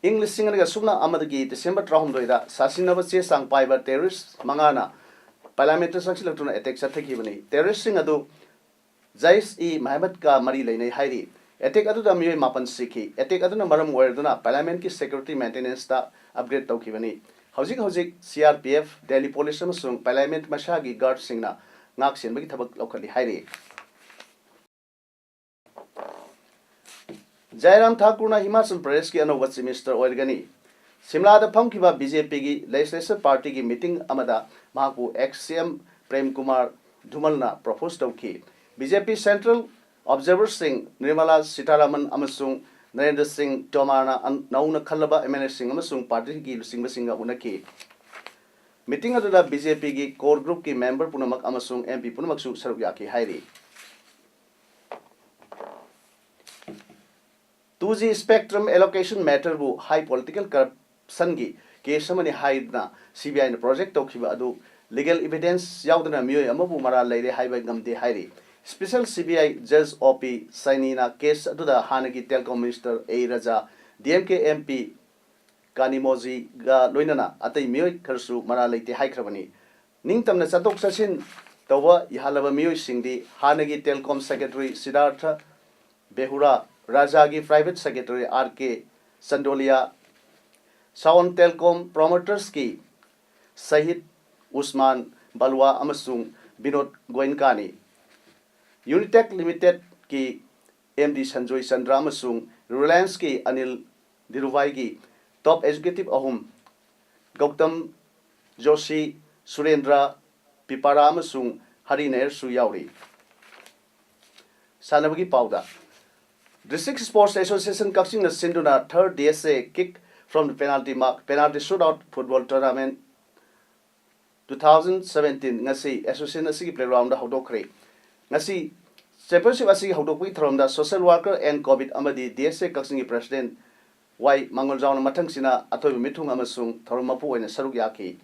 ꯏꯪ ꯂꯤꯁꯤꯡ ꯑꯅꯤꯒ ꯁꯨꯞꯅ ꯑꯃꯗꯒꯤ ꯗꯤꯁꯦꯝꯕꯔ ꯇꯔꯥꯍꯨꯝꯗꯣꯏꯗ ꯁꯥꯁꯤꯟꯅꯕ ꯆꯦ ꯆꯥꯡ ꯄꯥꯏꯕ ꯇꯦꯔꯣꯔꯤꯁ ꯃꯉꯥꯅ ꯄꯥꯔꯂꯤꯌꯥꯃꯦꯟꯠꯇ ꯆꯪꯁꯤꯜꯂꯛꯇꯨꯅ ꯑꯦꯇꯦꯛ ꯆꯠꯊꯈꯤꯕꯅꯤ꯫ ꯇꯦꯔꯣꯔꯤꯁ꯭ꯠꯁꯤꯡ ꯑꯗꯨ ꯖꯥꯏꯁ ꯏ ꯃꯍꯃꯗꯀ ꯃꯔꯤ ꯂꯩꯅꯩ ꯍꯥꯏꯔꯤ꯫ ꯑꯦꯇꯦꯛ ꯑꯗꯨꯗ ꯃꯤꯑꯣꯏ ꯃꯥꯄꯟ ꯁꯤꯈꯤ꯫ ꯑꯦꯇꯦꯛ ꯑꯗꯨꯅ ꯃꯔꯝ ꯑꯣꯏꯔꯗꯨꯅ ꯄꯥꯔꯂꯤꯌꯥꯃꯦꯟꯠꯀꯤ ꯁꯦꯀ꯭ꯌꯨꯔꯤꯇꯤ ꯃꯦꯟꯇꯦꯅꯦꯟꯁꯇ ꯑꯞꯒ꯭ꯔꯦꯗ ꯇꯧꯈꯤꯕꯅꯤ꯫ ꯍꯧꯖꯤꯛ ꯍꯧꯖꯤꯛ C R P F, Delhi police ꯑꯃꯁꯨꯡ ꯄꯥꯔꯂꯤꯌꯥꯃꯦꯟꯠ ꯃꯁꯥꯒꯤ ꯒꯥꯔꯗꯁꯤꯡꯅ ꯉꯥꯛ ꯁꯦꯟꯕꯒꯤ ꯊꯕꯛ ꯂꯧꯈꯠꯂꯤ ꯍꯥꯏꯔꯤ꯫ ꯖꯥꯏꯔꯥꯝ ꯊꯥꯀꯨꯔꯅ ꯍꯤꯃꯥꯆꯜ ꯄ꯭ꯔꯗꯦꯁꯀꯤ ꯑꯅꯧꯕ ꯆꯤꯐ ꯃꯤꯅꯤꯁꯇꯔ ꯑꯣꯏꯔꯒꯅꯤ꯫ ꯁꯤꯝꯂꯥꯗ ꯐꯝꯈꯤꯕ ꯕꯤ ꯖꯦ ꯄꯤꯒꯤ ꯂꯦꯖꯤꯁꯂꯦꯆꯔ ꯄꯥꯔꯇꯤꯒꯤ ꯃꯤꯇꯤꯡ ꯑꯃꯗ ꯃꯍꯥꯛꯄꯨ ꯑꯦꯛꯁ ꯁꯤ ꯑꯦꯝ ꯄ꯭ꯔꯦꯝ ꯀꯨꯃꯥꯔ ꯙꯨꯃꯜꯅ ꯄ꯭ꯔꯣꯄꯣꯖ ꯇꯧꯈꯤ꯫ ꯕꯤ ꯖꯦ ꯄꯤ ꯁꯦꯟꯇ꯭ꯔꯦꯜ ꯑꯣꯕꯖꯔꯚꯔꯁꯤꯡ ꯅꯤꯔꯃꯂꯥ ꯁꯤꯇꯥꯔꯥꯃꯟ ꯑꯃꯁꯨꯡ ꯅꯔꯦꯟꯗ꯭ꯔ ꯁꯤꯡ ꯇꯣꯃꯥꯔꯅ ꯑꯟ-, ꯅꯧꯅ ꯈꯜꯂꯕ ꯑꯦꯝ ꯑꯦꯜ ꯑꯦꯁꯤꯡ ꯑꯃꯁꯨꯡ ꯄꯥꯔꯇꯤꯒꯤ ꯂꯨꯆꯤꯡꯕꯁꯤꯡꯒ ꯎꯅꯈꯤ꯫ ꯃꯤꯇꯤꯡ ꯑꯗꯨꯗ ꯕꯤ ꯖꯦ ꯄꯤꯒꯤ ꯀꯣꯔ ꯒ꯭ꯔꯨꯞꯀꯤ ꯃꯦꯝꯕꯔ ꯄꯨꯝꯅꯃꯛ ꯑꯃꯁꯨꯡ ꯑꯦꯝ ꯄꯤ ꯄꯨꯝꯅꯃꯛꯁꯨ ꯁꯔꯨꯛ ꯌꯥꯈꯤ ꯍꯥꯏꯔꯤ꯫ ꯇꯨ ꯖꯤ spectrum allocation matterꯕꯨ high political corruptionꯒꯤ ꯀꯦꯁ ꯑꯃꯅꯤ ꯍꯥꯏꯗꯨꯅ ꯁꯤ ꯕꯤ ꯑꯥꯏꯅ ꯄ꯭ꯔꯣꯖꯦꯛ ꯇꯧꯈꯤꯕ ꯑꯗꯨ ꯂꯤꯒꯦꯜ ꯏꯚꯤꯗꯦꯟꯁ ꯌꯥꯎꯗꯅ ꯃꯤꯑꯣꯏ ꯑꯃꯕꯨ ꯃꯔꯥꯜ ꯂꯩꯔꯦ ꯍꯥꯏꯕ ꯉꯝꯗꯦ ꯍꯥꯏꯔꯤ꯫ ꯁ꯭ꯄꯦꯁꯦꯜ ꯁꯤ ꯕꯤ ꯑꯥꯏ ꯖꯖ ꯑꯣ ꯄꯤ ꯁꯥꯏꯅꯤꯅ ꯀꯦꯁ ꯑꯗꯨꯗ ꯍꯥꯟꯅꯒꯤ ꯇꯦꯂꯦꯀꯣꯝ ꯃꯤꯅꯤꯁꯇꯔ ꯑꯦ ꯔꯥꯖꯥ, ꯗꯤ ꯑꯦꯝ ꯀꯦ ꯑꯦꯝ ꯄꯤ ꯀꯥꯅꯤꯃꯣꯖꯤꯒ ꯂꯣꯏꯅꯅ ꯑꯇꯩ ꯃꯤꯑꯣꯏ ꯈꯔꯁꯨ ꯃꯔꯥꯜ ꯂꯩꯇꯦ ꯍꯥꯏꯈ꯭ꯔꯕꯅꯤ꯫ ꯅꯤꯡꯇꯝꯅ ꯆꯠꯊꯣꯛ ꯆꯠꯁꯤꯟ ꯇꯧꯕ ꯌꯥꯍꯜꯂꯕ ꯃꯤꯑꯣꯏꯁꯤꯡꯗꯤ ꯍꯥꯟꯅꯒꯤ ꯇꯦꯂꯦꯀꯣꯝ ꯁꯦꯀ꯭ꯔꯦꯇꯔꯤ ꯁꯤꯗꯥꯔꯊ ꯕꯦꯍꯨꯔꯥ, ꯔꯥꯖꯥꯒꯤ private secretary ꯑꯥꯔ ꯀꯦ ꯆꯟꯗꯣꯂꯤꯌꯥ, ꯁꯥꯋꯟ ꯇꯦꯜꯀꯣꯝ promotersꯀꯤ ꯁꯍꯤꯗ ꯎꯁꯃꯥꯟ ꯕꯂꯨꯋꯥ ꯑꯃꯁꯨꯡ ꯕꯤꯅꯣꯗ ꯒꯣꯌꯟꯀꯥꯅꯤ꯫ ꯌꯨꯅꯤꯇꯦꯛ ꯂꯤꯃꯤꯇꯦꯗꯀꯤ ꯑꯦꯝ ꯗꯤ ꯁꯟꯖꯣꯏ ꯆꯟꯗ꯭ꯔ ꯑꯃꯁꯨꯡ ꯔꯤꯂꯥꯌꯟꯁꯀꯤ ꯑꯅꯤꯜ ꯙꯤꯔꯨꯚꯥꯏꯒꯤ top executive ꯑꯍꯨꯝ, ꯒꯧꯇꯝ ꯖꯣꯁꯤ, ꯁꯨꯔꯦꯟꯗ꯭ꯔ ꯄꯤꯄꯥꯔꯥ ꯑꯃꯁꯨꯡ ꯍꯔꯤ ꯅꯥꯌꯔꯁꯨ ꯌꯥꯎꯔꯤ꯫ ꯁꯥꯟꯅꯕꯒꯤ ꯄꯥꯎꯗ, District Sports Association ꯀꯛꯆꯤꯡꯅ ꯁꯤꯟꯗꯨꯅ third D S A kick from the penalty mark penalty shootout football tournament two thousand seventeen ꯉꯁꯤ association ꯑꯁꯤꯒꯤ playgroundꯗ ꯍꯧꯗꯣꯛꯈ꯭ꯔꯦ꯫ ꯉꯁꯤ championship ꯑꯁꯤꯒꯤ ꯍꯧꯗꯣꯛꯄꯒꯤ ꯊꯧꯔꯝꯗ social worker and COVID ꯑꯃꯗꯤ D S A ꯀꯛꯆꯤꯡꯒꯤ president ꯋꯥꯏ ꯃꯥꯡꯒꯣꯜꯖꯥꯎꯅ ꯃꯊꯪꯁꯤꯅ ꯑꯊꯣꯏꯕ ꯃꯤꯊꯨꯡ ꯑꯃꯁꯨꯡ ꯊꯧꯔꯝ ꯃꯄꯨ ꯑꯣꯏꯅ ꯁꯔꯨꯛ ꯌꯥꯈꯤ꯫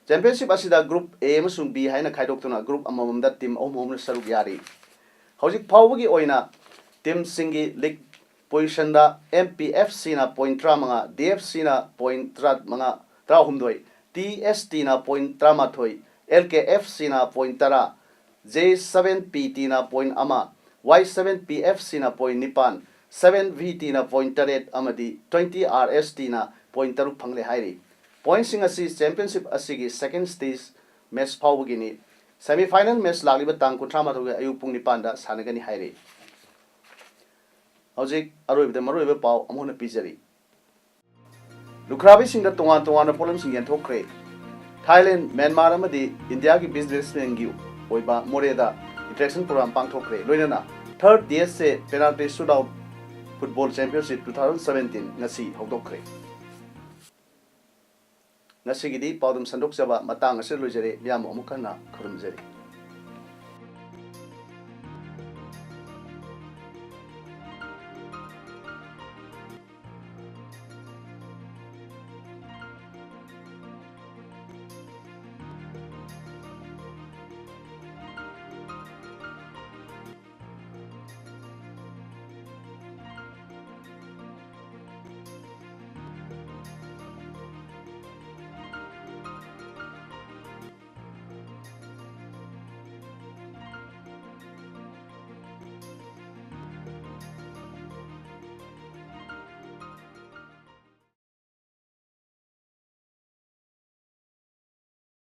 Championship ꯑꯁꯤꯗ group A ꯑꯃꯁꯨꯡ B ꯍꯥꯏꯅ ꯈꯥꯏꯗꯣꯛꯇꯨꯅ group ꯑꯃꯃꯝꯗ team ꯑꯍꯨꯝ ꯑꯍꯨꯝꯅ ꯁꯔꯨꯛ ꯌꯥꯔꯤ꯫ ꯍꯧꯖꯤꯛ ꯐꯥꯎꯕꯒꯤ ꯑꯣꯏꯅ teamꯁꯤꯡꯒꯤ league positionꯗ M P F Cꯅ point ꯇꯔꯥꯃꯉꯥ, D F Cꯅ point ꯇꯔꯥꯃꯉꯥ, ꯇꯔꯥꯍꯨꯝꯗꯣꯏ, T S Tꯅ point ꯇꯔꯥꯃꯥꯊꯣꯏ, L K F Cꯅ point ꯇꯔꯥ, J seven P Tꯅ point ꯑꯃ, Y seven P F Cꯅ point ꯅꯤꯄꯥꯟ, seven V Tꯅ point ꯇꯔꯦꯠ ꯑꯃꯗꯤ twenty R S Tꯅ point ꯇꯔꯨꯛ ꯐꯪꯂꯦ ꯍꯥꯏꯔꯤ꯫ Pointꯁꯤꯡ ꯑꯁꯤ championship ꯑꯁꯤꯒꯤ second stage match ꯐꯥꯎꯕꯒꯤꯅꯤ꯫ Semi final match ꯂꯥꯛꯂꯤꯕ ꯇꯥꯡ ꯀꯨꯟꯊ꯭ꯔꯥ ꯃꯥꯊꯣꯏꯒꯤ ꯑꯌꯨꯛ ꯄꯨꯡ ꯅꯤꯄꯥꯟꯗ ꯁꯥꯟꯅꯒꯅꯤ ꯍꯥꯏꯔꯤ꯫ ꯍꯧꯖꯤꯛ ꯑꯔꯣꯏꯕꯗ ꯃꯔꯨꯑꯣꯏꯕ ꯄꯥꯎ ꯑꯃꯨꯛ ꯍꯟꯅ ꯄꯤꯖꯔꯤ꯫ ꯂꯨꯈ꯭ꯔꯥꯕꯤꯁꯤꯡꯗ ꯇꯣꯉꯥꯟ ꯇꯣꯉꯥꯟꯕ ꯄꯣꯠꯂꯝꯁꯤꯡ ꯌꯦꯟꯊꯣꯛꯈ꯭ꯔꯦ꯫ ꯊꯥꯏꯂꯦꯟ, ꯃ꯭ꯌꯥꯟꯃꯥꯔ ꯑꯃꯗꯤ ꯏꯟꯗꯤꯌꯥꯒꯤ businessmanꯒꯤ ꯑꯣꯏꯕ ꯃꯣꯔꯦꯗ interaction program ꯄꯥꯡꯊꯣꯛꯈ꯭ꯔꯦ꯫ ꯂꯣꯏꯅꯅ third D S A penalty shootout football championship two thousand seventeen ꯉꯁꯤ ꯍꯧꯗꯣꯛꯈ꯭ꯔꯦ꯫ ꯉꯁꯤꯒꯤꯗꯤ ꯄꯥꯎꯗꯝ ꯁꯟꯗꯣꯛꯆꯕ ꯃꯇꯥꯡ ꯑꯁꯤꯗ ꯂꯣꯏꯖꯔꯦ꯫ ꯃꯤꯌꯥꯝꯕꯨ ꯑꯃꯨꯛ ꯍꯟꯅ ꯈꯨꯔꯨꯝꯖꯔꯤ꯫